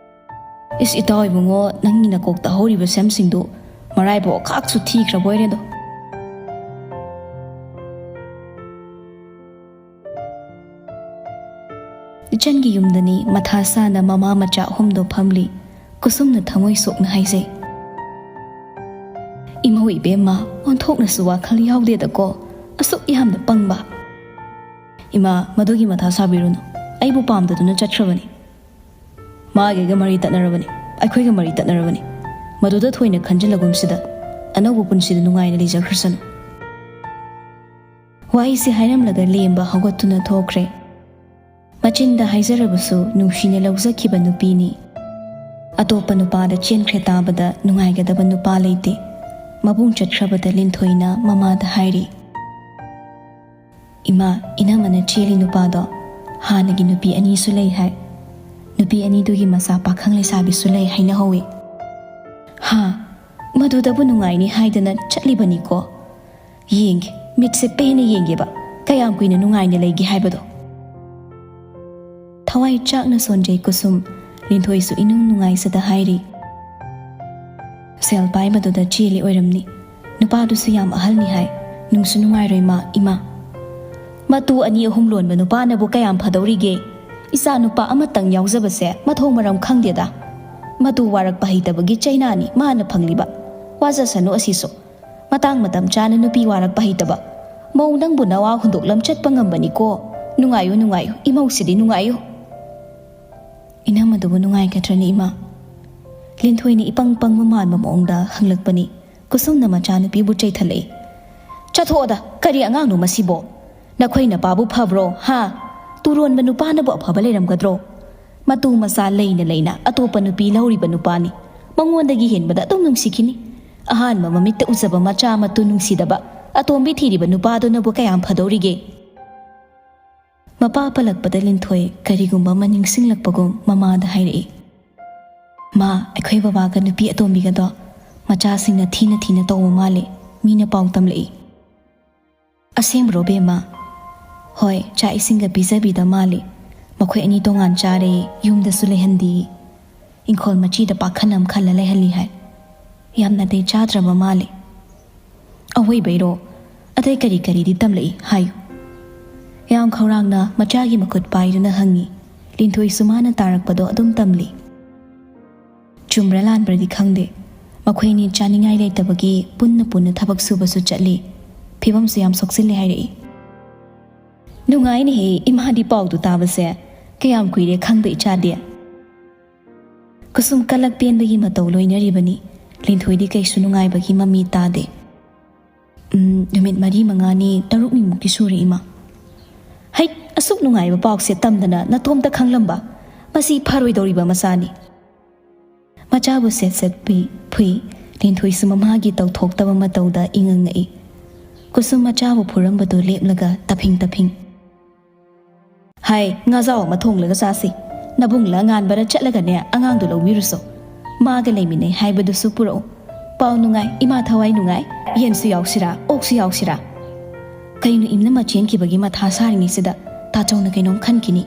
"ꯏꯁ, ꯏꯇꯥꯎ ꯏꯕꯨꯡꯉꯣ, ꯅꯪꯒꯤ ꯅꯀꯣꯛꯇ ꯍꯧꯔꯤꯕ ꯁꯝꯁꯤꯡꯗꯨ ꯃꯔꯥꯏꯕꯛ ꯈꯥꯛꯁꯨ ꯊꯤꯈ꯭ꯔꯕ ꯑꯣꯏꯔꯦꯗꯣ꯫" ꯏꯆꯟꯒꯤ ꯌꯨꯝꯗꯅꯤ ꯃꯊꯥ ꯁꯥꯅ ꯃꯃꯥ ꯃꯆꯥ ꯑꯍꯨꯝꯗꯣ ꯐꯝꯂꯤ꯫ ꯀꯨꯁꯨꯝꯅ ꯊꯃꯣꯏ ꯁꯣꯛꯅ ꯍꯥꯏꯖꯩ, "ꯏꯃꯧ ꯏꯕꯦꯝꯃ, ꯑꯣꯟꯊꯣꯛꯅꯁꯨ ꯋꯥꯈꯜ ꯌꯥꯎꯗꯦꯗꯀꯣ, ꯑꯁꯨꯛ ꯌꯥꯝꯅ ꯄꯪꯕ꯫" "ꯏꯃꯥ, ꯃꯗꯨꯒꯤ ꯃꯊꯥ ꯁꯥꯕꯤꯔꯨꯅꯨ꯫ ꯑꯩꯕꯨ ꯄꯥꯝꯗꯗꯨꯅ ꯆꯠꯈ꯭ꯔꯕꯅꯤ꯫ ꯃꯥꯒꯤꯒ ꯃꯔꯤ ꯇꯠꯅꯔꯕꯅꯤ, ꯑꯩꯈꯣꯏꯒ ꯃꯔꯤ ꯇꯠꯅꯔꯕꯅꯤ꯫ ꯃꯗꯨꯗ ꯊꯣꯏꯅ ꯈꯟꯖꯤꯜꯂꯒꯨꯝꯁꯤꯗ, ꯑꯅꯧꯕ ꯄꯨꯟꯁꯤꯗ ꯅꯨꯡꯉꯥꯏꯅ ꯂꯩꯖꯈ꯭ꯔꯁꯅꯨ꯫" ꯋꯥꯍꯩꯁꯤ ꯍꯥꯏꯔꯝꯂꯒ ꯂꯦꯝꯕ ꯍꯧꯒꯠꯇꯨꯅ ꯊꯣꯛꯈ꯭ꯔꯦ꯫ ꯃꯆꯤꯟꯗ ꯍꯥꯏꯖꯔꯕꯁꯨ ꯅꯨꯡꯁꯤꯅ ꯂꯧꯖꯈꯤꯕ ꯅꯨꯄꯤꯅꯤ꯫ ꯑꯇꯣꯞꯄ ꯅꯨꯄꯥꯗ ꯆꯦꯟꯈ꯭ꯔꯦ ꯇꯥꯕꯗ ꯅꯨꯡꯉꯥꯏꯒꯗꯕ ꯅꯨꯄꯥ ꯂꯩꯇꯦ꯫ ꯃꯕꯨꯡ ꯆꯠꯈ꯭ꯔꯕꯗ ꯂꯤꯟꯊꯣꯏꯅ ꯃꯃꯥꯗ ꯍꯥꯏꯔꯤ, "ꯏꯃꯥ, ꯏꯅꯝꯃꯅ ꯆꯦꯜꯂꯤ ꯅꯨꯄꯥꯗꯣ ꯍꯥꯟꯅꯒꯤ ꯅꯨꯄꯤ ꯑꯅꯤꯁꯨ ꯂꯩ ꯍꯥꯏ꯫ ꯅꯨꯄꯤ ꯑꯅꯤꯗꯨꯒꯤ ꯃꯆꯥ ꯄꯥꯈꯪ ꯂꯩꯁꯥꯕꯤꯁꯨ ꯂꯩ ꯍꯥꯏꯅꯍꯧꯋꯤ꯫" "ꯍꯥ? ꯃꯗꯨꯗꯕꯨ ꯅꯨꯡꯉꯥꯏꯅꯤ ꯍꯥꯏꯗꯅ ꯆꯠꯂꯤꯕꯅꯤꯀꯣ꯫ ꯌꯦꯡꯒꯦ, ꯃꯤꯠꯁꯦ ꯄꯦꯟꯅ ꯌꯦꯡꯒꯦꯕ, ꯀꯌꯥꯝ ꯀꯨꯏꯅ ꯅꯨꯡꯉꯥꯏꯅ ꯂꯩꯒꯦ ꯍꯥꯏꯕꯗꯣ꯫" ꯊꯋꯥꯏ ꯆꯥꯛꯅ ꯁꯣꯟꯖꯩ ꯀꯨꯁꯨꯝ꯫ ꯂꯤꯟꯊꯣꯏꯁꯨ ꯏꯅꯨꯡ ꯅꯨꯡꯉꯥꯏꯖꯗ ꯍꯥꯏꯔꯤ, "ꯁꯦꯜ ꯄꯥꯏꯕꯗꯨꯗ ꯆꯦꯜꯂꯤ ꯑꯣꯏꯔꯝꯅꯤ꯫ ꯅꯨꯄꯥꯗꯨꯁꯨ ꯌꯥꯝ ꯑꯍꯜꯅꯤ ꯍꯥꯏ꯫ ꯅꯨꯡꯁꯨ ꯅꯨꯡꯉꯥꯏꯔꯣꯏ ꯃꯥ, ꯏꯃꯥ꯫ ꯃꯇꯨ ꯑꯅꯤ ꯑꯍꯨꯝ ꯂꯣꯟꯕ ꯅꯨꯄꯥꯅꯕꯨ ꯀꯌꯥꯝ ꯐꯗꯧꯔꯤꯒꯦ? ꯏꯆꯥ ꯅꯨꯄꯥ ꯑꯃꯇꯪ ꯌꯥꯎꯖꯕꯁꯦ ꯃꯊꯣꯡ ꯃꯔꯝ ꯈꯪꯗꯦꯗ꯫ ꯃꯇꯨ ꯋꯥꯔꯛꯄ ꯍꯩꯇꯕꯒꯤ ꯆꯩꯅꯥꯅꯤ ꯃꯥꯅ ꯐꯪꯂꯤꯕ꯫ ꯋꯥꯖꯁꯅꯨ ꯑꯁꯤꯁꯨ꯫ ꯃꯇꯥꯡ ꯃꯇꯝ ꯆꯥꯅ ꯅꯨꯄꯤ ꯋꯥꯔꯛꯄ ꯍꯩꯇꯕ꯫ ꯃꯧ, ꯅꯪꯕꯨ ꯅꯋꯥ ꯍꯨꯟꯗꯣꯛꯂꯝ ꯆꯠꯄ ꯉꯝꯕꯅꯤꯀꯣ꯫ ꯅꯨꯡꯉꯥꯏꯌꯨ, ꯅꯨꯡꯉꯥꯏꯌꯨ, ꯏꯃꯧꯁꯤꯗꯤ ꯅꯨꯡꯉꯥꯏꯌꯨ꯫ ꯏꯅꯝꯃꯗꯨꯕꯨ ꯅꯨꯡꯉꯥꯏꯒꯗ꯭ꯔꯅꯤ, ꯏꯃꯥ? ꯂꯤꯟꯊꯣꯏꯅ ꯏꯄꯪ ꯄꯪꯕ ꯃꯥꯟꯕ ꯃꯑꯣꯡꯗ ꯍꯪꯂꯛꯄꯅꯤ꯫ ꯀꯨꯁꯨꯝꯅ ꯃꯆꯥꯅꯨꯄꯤꯕꯨ ꯆꯩꯊꯠꯂꯛꯏ꯫ "ꯆꯠꯊꯣꯛꯑꯣꯗ, ꯀꯔꯤ ꯑꯉꯥꯡꯅꯣ ꯃꯁꯤꯕꯣ? ꯅꯈꯣꯏ ꯅꯄꯥꯕꯨ ꯐꯕ꯭ꯔꯣ, ꯍꯥ? ꯇꯨꯔꯣꯟꯕ ꯅꯨꯄꯥꯅꯕꯨ ꯑꯐꯕ ꯂꯩꯔꯝꯒꯗ꯭ꯔꯣ? ꯃꯇꯨ ꯃꯆꯥ ꯂꯩꯅ ꯂꯩꯅ ꯑꯇꯣꯞꯄ ꯅꯨꯄꯤ ꯂꯧꯔꯤꯕ ꯅꯨꯄꯥꯅꯤ꯫ ꯃꯉꯣꯟꯗꯒꯤ ꯍꯦꯟꯕꯗ ꯑꯗꯨꯝ ꯅꯨꯡꯁꯤꯈꯤꯅꯤ꯫ ꯑꯍꯥꯟꯕ ꯃꯃꯤꯠꯇ ꯎꯖꯕ ꯃꯆꯥ ꯃꯇꯨ ꯅꯨꯡꯁꯤꯗꯕ ꯑꯇꯣꯝꯕꯤ ꯊꯤꯔꯤꯕ ꯅꯨꯄꯥꯗꯨꯅꯕꯨ ꯀꯌꯥꯝ ꯐꯗꯧꯔꯤꯒꯦ?" ꯃꯄꯥ ꯄꯜꯂꯛꯄꯗ ꯂꯤꯟꯊꯣꯏ ꯀꯔꯤꯒꯨꯝꯕ ꯑꯃ ꯅꯤꯡꯁꯤꯡꯂꯛꯄꯒꯨꯝ ꯃꯃꯥꯗ ꯍꯥꯏꯔꯛꯏ꯫ "ꯃꯥ, ꯑꯩꯈꯣꯏ ꯕꯕꯥꯒ ꯅꯨꯄꯤ ꯑꯇꯣꯝꯕꯤꯒꯗꯣ ꯃꯆꯥꯁꯤꯡꯅ ꯊꯤꯅ ꯊꯤꯅ ꯇꯧꯕ ꯃꯥꯜꯂꯤ, ꯃꯤꯅ ꯄꯥꯎ ꯇꯝꯂꯛꯏ꯫" "ꯑꯁꯦꯡꯕ꯭ꯔꯣ, ꯕꯦꯝꯃ?" "ꯍꯣꯏ, ꯆꯥꯛ ꯏꯁꯤꯡꯒ ꯄꯤꯖꯕꯤꯗ ꯃꯥꯜꯂꯤ꯫ ꯃꯈꯣꯏ ꯑꯅꯤ ꯇꯣꯉꯥꯟ ꯆꯥꯔꯦ, ꯌꯨꯝꯗꯁꯨ ꯂꯩꯍꯟꯗꯦ꯫ ꯏꯪꯈꯣꯜ ꯃꯆꯤꯗ ꯄꯥꯛꯈꯟ ꯑꯃ ꯈꯜꯂ ꯂꯩꯍꯜꯂꯤ ꯍꯥꯏ꯫ ꯌꯥꯝꯅ ꯅꯥꯇꯩ ꯆꯥꯗ꯭ꯔꯕ ꯃꯥꯜꯂꯤ꯫" "ꯑꯋꯣꯏꯕꯩꯔꯣ? ꯑꯇꯩ ꯀꯔꯤ ꯀꯔꯤꯗꯤ ꯇꯝꯂꯛꯏ ꯍꯥꯏꯌꯨ?" ꯌꯥꯝ ꯈꯧꯔꯥꯡꯅ ꯃꯆꯥꯒꯤ ꯃꯈꯨꯠ ꯄꯥꯏꯗꯨꯅ ꯍꯪꯉꯤ꯫ ꯂꯤꯟꯊꯣꯏꯁꯨ ꯃꯥꯅ ꯇꯥꯔꯛꯄꯗꯣ ꯑꯗꯨꯝ ꯇꯝꯂꯤ꯫ ꯆꯨꯝꯕ꯭ꯔꯥ ꯂꯥꯟꯕ꯭ꯔꯗꯤ ꯈꯪꯗꯦ, ꯃꯈꯣꯏꯅꯤ ꯆꯥꯅꯤꯡꯉꯥꯏ ꯂꯩꯇꯕꯒꯤ ꯄꯨꯟꯅ ꯄꯨꯟꯅ ꯊꯕꯛ ꯁꯨꯕꯁꯨ ꯆꯠꯂꯤ꯫ ꯐꯤꯕꯝꯁꯨ ꯌꯥꯝ ꯁꯣꯛꯆꯤꯜꯂꯦ ꯍꯥꯏꯔꯛꯏ꯫ "ꯅꯨꯡꯉꯥꯏꯅꯦꯍꯦ ꯏꯃꯥꯗꯤ ꯄꯥꯎꯗꯨ ꯇꯥꯕꯁꯦ꯫ ꯀꯌꯥꯝ ꯀꯨꯏꯔꯦ ꯈꯪꯕ ꯏꯆꯥꯗꯤ?" ꯀꯨꯁꯨꯝ ꯀꯂꯛ ꯄꯦꯟꯕꯒꯤ ꯃꯇꯧ ꯂꯣꯏꯅꯔꯤꯕꯅꯤ꯫ ꯂꯤꯟꯊꯣꯏꯗꯤ ꯀꯩꯁꯨ ꯅꯨꯡꯉꯥꯏꯕꯒꯤ ꯃꯃꯤ ꯇꯥꯗꯦ꯫ "ꯎꯝ, ꯅꯨꯃꯤꯠ ꯃꯔꯤ ꯃꯉꯥꯅꯤ, ꯇꯔꯨꯛꯅꯤꯃꯨꯛꯇꯤ ꯁꯨꯔꯦ, ꯏꯃꯥ꯫" "ꯍꯩꯠ, ꯑꯁꯨꯛ ꯅꯨꯡꯉꯥꯏꯕ ꯄꯥꯎꯁꯦ ꯇꯝꯗꯅ ꯅꯇꯣꯝꯇ ꯈꯪꯂꯝꯕ? ꯃꯁꯤ ꯐꯔꯣꯏꯗꯧꯔꯤꯕ ꯃꯆꯥꯅꯤ꯫" ꯃꯆꯥꯕꯨ ꯁꯦꯠ ꯁꯦꯠ ꯄꯨꯏ, ꯐꯨꯏ꯫ ꯂꯤꯟꯊꯣꯏꯁꯨ ꯃꯃꯥꯒꯤ ꯇꯧꯊꯣꯛꯇꯕ ꯃꯇꯧꯗ ꯏꯉꯛ ꯉꯛꯏ꯫ ꯀꯨꯁꯨꯝ ꯃꯆꯥꯕꯨ ꯐꯨꯔꯝꯕꯗꯨ ꯂꯦꯞꯂꯒ ꯇꯞꯐꯤꯡ ꯇꯞꯐꯤꯡ꯫ "ꯍꯥꯏ, ꯉꯥꯖꯥꯎ ꯑꯃ ꯊꯣꯡꯂꯒ ꯆꯥꯁꯤ꯫ ꯅꯕꯨꯡꯂ ꯉꯥꯟꯕꯔ ꯆꯠꯂꯒꯅꯦ ꯑꯉꯥꯡꯗꯨ ꯂꯧꯕꯤꯔꯨꯁꯣ꯫ ꯃꯥꯒ ꯂꯩꯃꯤꯟꯅꯩ ꯍꯥꯏꯕꯗꯨꯁꯨ ꯄꯨꯔꯛꯎ꯫ ꯄꯥꯎ ꯅꯨꯡꯉꯥꯏ, ꯏꯃꯥ ꯊꯋꯥꯏ ꯅꯨꯡꯉꯥꯏ꯫ ꯌꯦꯟꯁꯨ ꯌꯥꯎꯁꯤꯔꯥ, ꯑꯣꯛꯁꯨ ꯌꯥꯎꯁꯤꯔꯥ?" ꯀꯩꯅꯣ, ꯏꯝꯅꯝꯃ ꯆꯦꯟꯈꯤꯕꯒꯤ ꯃꯊꯥ ꯁꯥꯔꯤꯉꯩꯁꯤꯗ ꯇꯥꯆꯧꯅ ꯀꯩꯅꯣꯝ ꯈꯟꯈꯤꯅꯤ꯫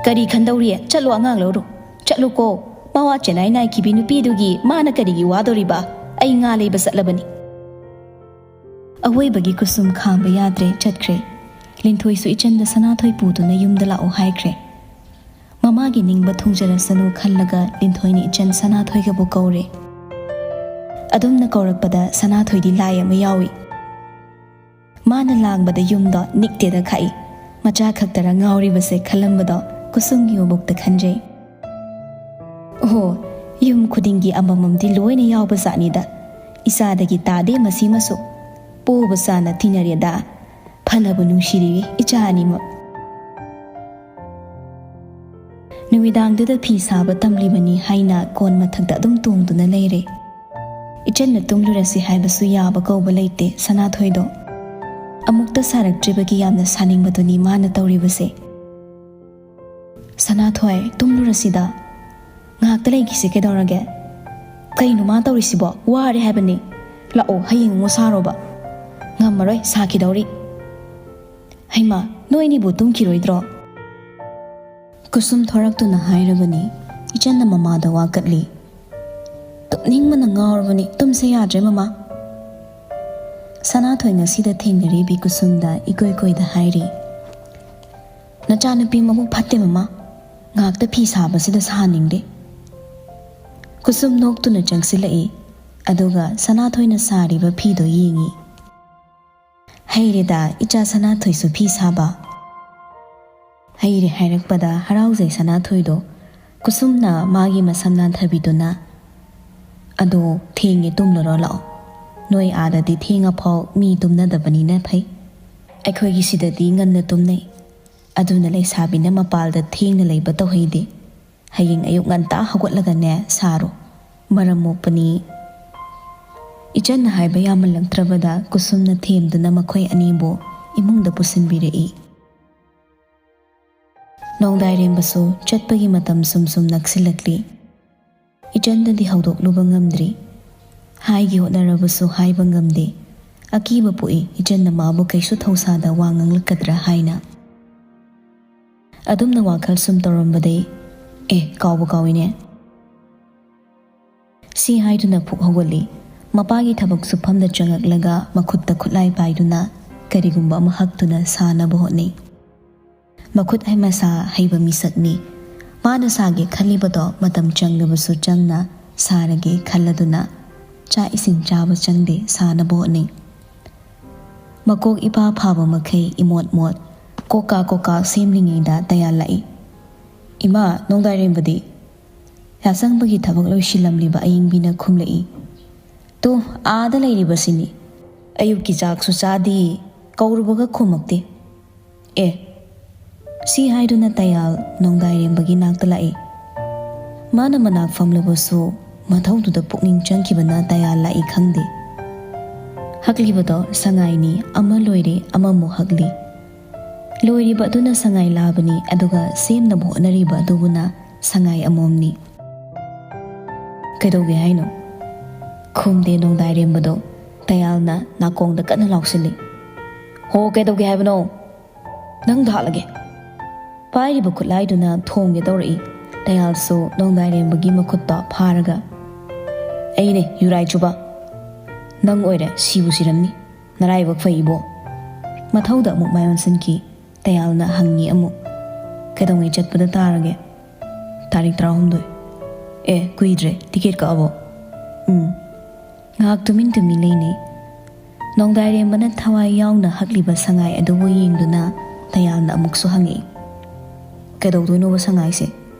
"ꯀꯔꯤ ꯈꯟꯗꯧꯔꯤ? ꯆꯠꯂꯣ, ꯑꯉꯥꯡ ꯂꯧꯔꯨ꯫ ꯆꯠꯂꯨꯀꯣ꯫ ꯃꯋꯥ ꯆꯦꯅꯥꯏ ꯅꯥꯏꯈꯤꯕꯤ ꯅꯨꯄꯤꯗꯨꯒꯤ ꯃꯥꯅ ꯀꯔꯤꯒꯤ ꯋꯥꯗꯧꯔꯤꯕ? ꯑꯩ ꯉꯥ ꯂꯩꯕ ꯆꯠꯂꯕꯅꯤ꯫" ꯑꯋꯣꯏꯕꯒꯤ ꯀꯨꯁꯨꯝ ꯈꯥꯝꯕ ꯌꯥꯗ꯭ꯔꯦ, ꯆꯠꯈ꯭ꯔꯦ꯫ ꯂꯤꯟꯊꯣꯏꯁꯨ ꯏꯆꯟꯗ ꯁꯅꯥꯊꯣꯏ ꯄꯨꯗꯨꯅ ꯌꯨꯝꯗ ꯂꯥꯛꯑꯣ ꯍꯥꯏꯈ꯭ꯔꯦ꯫ ꯃꯃꯥꯒꯤ ꯅꯤꯡꯕ ꯊꯨꯡꯖꯔꯁꯅꯨ ꯈꯜꯂꯒ ꯂꯤꯟꯊꯣꯏꯅ ꯏꯆꯟ ꯁꯅꯥꯊꯣꯏꯒꯕꯨ ꯀꯧꯔꯦ꯫ ꯑꯗꯨꯝꯅ ꯀꯧꯔꯛꯄꯗ ꯁꯅꯥꯊꯣꯏꯗꯤ ꯂꯥꯏ ꯑꯃ ꯌꯥꯎꯏ꯫ ꯃꯥꯅ ꯂꯥꯡꯕꯗ ꯌꯨꯝꯗꯣ ꯅꯤꯛꯇꯦꯗ ꯈꯥꯛꯏ꯫ ꯃꯆꯥ ꯈꯛꯇꯔ ꯉꯥꯎꯔꯤꯕꯁꯦ ꯈꯜꯂꯝꯕꯗꯣ ꯀꯨꯁꯨꯝꯒꯤ ꯃꯕꯨꯛꯇ ꯈꯟꯖꯩ꯫ ꯑꯣꯍꯣ, ꯌꯨꯝ ꯈꯨꯗꯤꯡꯒꯤ ꯑꯃꯃꯝꯗꯤ ꯂꯣꯏꯅ ꯌꯥꯎꯕ ꯖꯥꯠꯅꯤꯗ꯫ ꯏꯆꯥꯗꯒꯤ ꯇꯥꯗꯦ ꯃꯁꯤꯃꯁꯨ꯫ ꯄꯣꯕ ꯆꯥꯅ ꯇꯤꯟꯅꯔꯦꯗ꯫ ꯐꯅꯕꯨ ꯅꯨꯡꯁꯤꯔꯤꯌꯦ ꯏꯆꯥ ꯑꯅꯤꯃꯛ꯫ ꯅꯨꯃꯤꯗꯥꯡꯗꯨꯗ ꯐꯤ ꯁꯥꯕ ꯇꯝꯂꯤꯕꯅꯤ ꯍꯥꯏꯅ ꯀꯣꯟ ꯃꯊꯛꯇ ꯑꯗꯨꯝ ꯇꯣꯡꯗꯨꯅ ꯂꯩꯔꯦ꯫ ꯏꯆꯟꯅ ꯇꯨꯝꯂꯨꯔꯁꯤ ꯍꯥꯏꯕꯁꯨ ꯌꯥꯕ ꯀꯧꯕ ꯂꯩꯇꯦ ꯁꯅꯥꯊꯣꯏꯗꯣ꯫ ꯑꯃꯨꯛꯇ ꯁꯥꯔꯛꯇ꯭ꯔꯤꯕꯒꯤ ꯌꯥꯝꯅ ꯁꯥꯅꯤꯡꯕꯗꯨꯅꯤ ꯃꯥꯅ ꯇꯧꯔꯤꯕꯁꯦ꯫ "ꯁꯅꯥꯊꯣꯏ, ꯇꯨꯝꯂꯨꯔꯁꯤꯗ꯫ ꯉꯥꯏꯍꯥꯛꯇ ꯂꯩꯈꯤꯁꯤ ꯀꯩꯗꯧꯔꯒꯦ? ꯀꯩꯅꯣ ꯃꯥ ꯇꯧꯔꯤꯁꯤꯕꯣ? ꯋꯥꯔꯦ ꯍꯥꯏꯕꯅꯤ꯫ ꯂꯥꯛꯑꯣ, ꯍꯌꯦꯡ ꯑꯃꯨꯛ ꯁꯥꯔꯣꯕ꯫ ꯉꯝꯃꯔꯣꯏ, ꯁꯥꯈꯤꯗꯧꯔꯤ꯫ ꯍꯩꯃꯥ, ꯅꯣꯏꯅꯤꯕꯨ ꯇꯨꯝꯈꯤꯔꯣꯏꯗ꯭ꯔꯣ?" ꯀꯨꯁꯨꯝ ꯊꯣꯔꯛꯇꯨꯅ ꯍꯥꯏꯔꯕꯅꯤ꯫ ꯏꯆꯟꯅ ꯃꯃꯥꯗ ꯋꯥꯀꯠꯂꯤ꯫ "ꯇꯨꯝꯅꯤꯡꯕꯅ ꯉꯥꯎꯔꯕꯅꯤ, ꯇꯨꯝꯁꯦ ꯌꯥꯗ꯭ꯔꯦ ꯃꯃꯥ꯫" ꯁꯅꯥꯊꯣꯏ ꯉꯁꯤꯗ ꯊꯦꯡꯅꯔꯤꯕꯤ ꯀꯨꯁꯨꯝꯗ ꯏꯀꯣꯏ ꯀꯣꯏꯗ ꯍꯥꯏꯔꯤ꯫ "ꯅꯆꯥꯅꯨꯄꯤ ꯃꯕꯨꯛ ꯐꯠꯇꯦ ꯃꯃꯥ, ꯉꯥꯛꯇ ꯐꯤ ꯁꯥꯕꯁꯤꯗ ꯁꯥꯍꯟꯅꯤꯡꯗꯦ꯫" ꯀꯨꯁꯨꯝ ꯅꯣꯛꯇꯨꯅ ꯆꯪꯁꯤꯜꯂꯛꯏ, ꯑꯗꯨꯒ ꯁꯅꯥꯊꯣꯏꯅ ꯁꯥꯔꯤꯕ ꯐꯤꯗꯣ ꯌꯦꯡꯉꯤ꯫ "ꯍꯩꯔꯦꯗ ꯏꯆꯥ ꯁꯅꯥꯊꯣꯏꯁꯨ ꯐꯤ ꯁꯥꯕ꯫" ꯍꯩꯔꯦ ꯍꯥꯏꯔꯛꯄꯗ ꯍꯔꯥꯎꯖꯩ ꯁꯅꯥꯊꯣꯏꯗꯣ꯫ ꯀꯨꯁꯨꯝꯅ ꯃꯥꯒꯤ ꯃꯁꯝ ꯅꯥꯟꯊꯕꯤꯗꯨꯅ, "ꯑꯗꯣ ꯊꯦꯡꯉꯦ, ꯇꯨꯝꯂꯨꯔꯣ ꯂꯥꯛꯑꯣ꯫ ꯅꯣꯏ ꯑꯥꯗꯗꯤ ꯊꯦꯡꯉꯐꯥꯎ ꯃꯤ ꯇꯨꯝꯅꯗꯕꯅꯤꯅ ꯐꯩ꯫ ꯑꯩꯈꯣꯏꯒꯤ ꯁꯤꯗꯗꯤ ꯉꯟꯅ ꯇꯨꯝꯅꯩ꯫ ꯑꯗꯨꯅ ꯂꯩꯁꯥꯕꯤꯅ ꯃꯄꯥꯜꯗ ꯊꯦꯡꯅ ꯂꯩꯕ ꯇꯧꯍꯩꯗꯦ꯫ ꯍꯌꯦꯡ ꯑꯌꯨꯛ ꯉꯟꯇꯥ ꯍꯧꯒꯠꯂꯒꯅꯦ ꯁꯥꯔꯣ꯫ ꯃꯔꯝ ꯃꯣꯛꯄꯅꯤ꯫" ꯏꯆꯟꯅ ꯍꯥꯏꯕ ꯌꯥꯃꯜꯂꯛꯇ꯭ꯔꯕꯗ ꯀꯨꯁꯨꯝꯅ ꯊꯦꯝꯗꯨꯅ ꯃꯈꯣꯏ ꯑꯅꯤꯕꯨ ꯏꯃꯨꯡꯗ ꯄꯨꯁꯤꯟꯕꯤꯔꯛꯏ꯫ ꯅꯣꯡꯗꯥꯏꯔꯦꯝꯕꯁꯨ ꯆꯠꯄꯒꯤ ꯃꯇꯝ ꯁꯨꯝ ꯁꯨꯝ ꯅꯛꯁꯤꯜꯂꯛꯂꯤ꯫ ꯏꯆꯟꯗꯗꯤ ꯍꯧꯗꯣꯛꯂꯨꯕ ꯉꯝꯗ꯭ꯔꯤ꯫ ꯍꯥꯏꯒꯦ ꯍꯣꯠꯅꯔꯕꯁꯨ ꯍꯥꯏꯕ ꯉꯝꯗꯦ꯫ ꯑꯀꯤꯕ ꯄꯣꯛꯏ ꯏꯆꯟꯅ ꯃꯥꯕꯨ ꯀꯩꯁꯨ ꯊꯧꯁꯥꯗ ꯋꯥ ꯉꯥꯡꯂꯛꯀꯗ꯭ꯔꯥ ꯍꯥꯏꯅ꯫ ꯑꯗꯨꯝꯅ ꯋꯥꯈꯜ ꯁꯨꯝ ꯇꯧꯔꯝꯕꯗꯩ, "ꯑꯦ, ꯀꯥꯎꯕꯨ ꯀꯥꯎꯏꯅꯦ꯫" ꯁꯤ ꯍꯥꯏꯗꯨꯅ ꯐꯨꯛ ꯍꯧꯒꯠꯂꯤ꯫ ꯃꯄꯥꯒꯤ ꯊꯕꯛ ꯁꯨꯐꯝꯗ ꯆꯪꯉꯛꯂꯒ ꯃꯈꯨꯠꯇ ꯈꯨꯠꯂꯥꯏ ꯄꯥꯏꯗꯨꯅ ꯀꯔꯤꯒꯨꯝꯕ ꯑꯃ ꯍꯛꯇꯨꯅ ꯁꯥꯅꯕ ꯍꯣꯠꯅꯩ꯫ ꯃꯈꯨꯠ ꯃꯁꯥ ꯍꯩꯕ ꯃꯤꯁꯛꯅꯤ꯫ ꯃꯥꯅ ꯁꯥꯒꯦ ꯈꯜꯂꯤꯕꯗꯣ ꯃꯇꯝ ꯆꯪꯂꯕꯁꯨ ꯆꯪꯅ ꯁꯥꯔꯒꯦ ꯈꯜꯂꯗꯨꯅ ꯆꯥꯛ ꯏꯁꯤꯡ ꯆꯥꯕ ꯆꯪꯗꯦ, ꯁꯥꯟꯅꯕ ꯍꯣꯠꯅꯩ꯫ ꯃꯀꯣꯛ ꯏꯄꯥ ꯐꯥꯕ ꯃꯈꯩ ꯏꯃꯣꯠ ꯃꯣꯠ, ꯀꯣꯀꯥ ꯀꯣꯀꯥ ꯁꯦꯝꯂꯤꯉꯩꯗ ꯇꯌꯥꯜ ꯂꯥꯛꯏ꯫ "ꯏꯃꯥ, ꯅꯣꯡꯗꯥꯏꯔꯦꯝꯕꯗꯤ?" ꯌꯥꯆꯪꯕꯒꯤ ꯊꯕꯛ ꯂꯣꯏꯁꯤꯜꯂꯝꯂꯤꯕ ꯑꯌꯤꯡꯕꯤꯅ ꯈꯨꯝꯂꯛꯏ꯫ "ꯇꯨ, ꯑꯥꯗ ꯂꯩꯔꯤꯕꯁꯤꯅꯤ꯫ ꯑꯌꯨꯛꯀꯤ ꯆꯥꯛꯁꯨ ꯆꯥꯗꯦ, ꯀꯧꯔꯨꯕꯒ ꯈꯨꯝꯃꯛꯇꯦ꯫" "ꯑꯦ," ꯁꯤ ꯍꯥꯏꯗꯨꯅ ꯇꯌꯥꯜ ꯅꯣꯡꯗꯥꯏꯔꯦꯝꯕꯒꯤ ꯅꯥꯛꯇ ꯂꯥꯛꯏ꯫ ꯃꯥꯅ ꯃꯅꯥꯛ ꯐꯝꯂꯕꯁꯨ ꯃꯊꯧꯗꯨꯗ ꯄꯨꯛꯅꯤꯡ ꯆꯪꯈꯤꯕꯅ ꯇꯌꯥꯜ ꯂꯥꯛꯏ ꯈꯪꯗꯦ꯫ ꯍꯛꯂꯤꯕꯗꯣ ꯁꯉꯥꯏꯅꯤ, ꯑꯃ ꯂꯣꯏꯔꯦ ꯑꯃꯃꯨꯛ ꯍꯛꯂꯤ꯫ ꯂꯣꯏꯔꯤꯕ ꯑꯗꯨꯅ ꯁꯉꯥꯏ ꯂꯥꯕꯅꯤ, ꯑꯗꯨꯒ ꯁꯦꯝꯅꯕ ꯍꯣꯠꯅꯔꯤꯕ ꯑꯗꯨꯕꯨꯅ ꯁꯉꯥꯏ ꯑꯃꯣꯝꯅꯤ꯫ "ꯀꯩꯗꯧꯒꯦ ꯍꯥꯏꯅꯣ?" ꯈꯨꯝꯗꯦ ꯅꯣꯡꯗꯥꯏꯔꯦꯝꯕꯗꯣ꯫ ꯇꯌꯥꯜꯅ ꯅꯥꯀꯣꯡꯗ ꯀꯟꯅ ꯂꯥꯎꯁꯤꯜꯂꯤ꯫ "ꯍꯣ, ꯀꯩꯗꯧꯒꯦ ꯍꯥꯏꯕꯅꯣ? ꯅꯪ ꯊꯥꯠꯂꯒꯦ꯫" ꯄꯥꯏꯔꯤꯕ ꯈꯨꯠꯂꯥꯏꯗꯨꯅ ꯊꯣꯡꯒꯦ ꯇꯧꯔꯛꯏ꯫ ꯇꯌꯥꯜꯁꯨ ꯅꯣꯡꯗꯥꯏꯔꯦꯝꯕꯒꯤ ꯃꯈꯨꯠꯇꯣ ꯐꯥꯔꯒ, "ꯑꯩꯅꯦ ꯌꯨꯔꯥꯏ ꯆꯨꯕ꯫ ꯅꯪ ꯑꯣꯏꯔꯦ ꯁꯤꯕꯨ ꯁꯤꯔꯝꯅꯤ꯫ ꯅꯔꯥꯏꯕꯛ ꯐꯩ ꯏꯕꯣ꯫" ꯃꯊꯧꯗ ꯑꯃꯨꯛ ꯃꯥꯏ ꯑꯣꯟꯁꯤꯟꯈꯤ꯫ ꯇꯌꯥꯜꯅ ꯍꯪꯉꯤ ꯑꯃꯨꯛ, "ꯀꯩꯗꯧꯉꯩ ꯆꯠꯄꯗ ꯇꯥꯔꯒꯦ?" "ꯇꯥꯔꯤꯛ ꯇꯔꯥꯍꯨꯝꯗꯣꯏ꯫" "ꯑꯦ, ꯀꯨꯏꯗ꯭ꯔꯦ꯫ ꯇꯤꯀꯦꯠ ꯀꯛꯑꯕꯣ?" "ꯎꯝ꯫" ꯉꯥꯏꯍꯥꯛ ꯇꯨꯃꯤꯟ ꯇꯨꯃꯤꯟ ꯂꯩꯅꯩ꯫ ꯅꯣꯡꯗꯥꯏꯔꯦꯝꯕꯅ ꯊꯋꯥꯏ ꯌꯥꯎꯅ ꯍꯛꯂꯤꯕ ꯁꯉꯥꯏ ꯑꯗꯨꯕꯨ ꯌꯦꯡꯗꯨꯅ ꯇꯌꯥꯜꯅ ꯑꯃꯨꯛꯁꯨ ꯍꯪꯉꯛꯏ, "ꯀꯩꯗꯧꯗꯣꯏꯅꯣꯕ ꯁꯉꯥꯏꯁꯦ?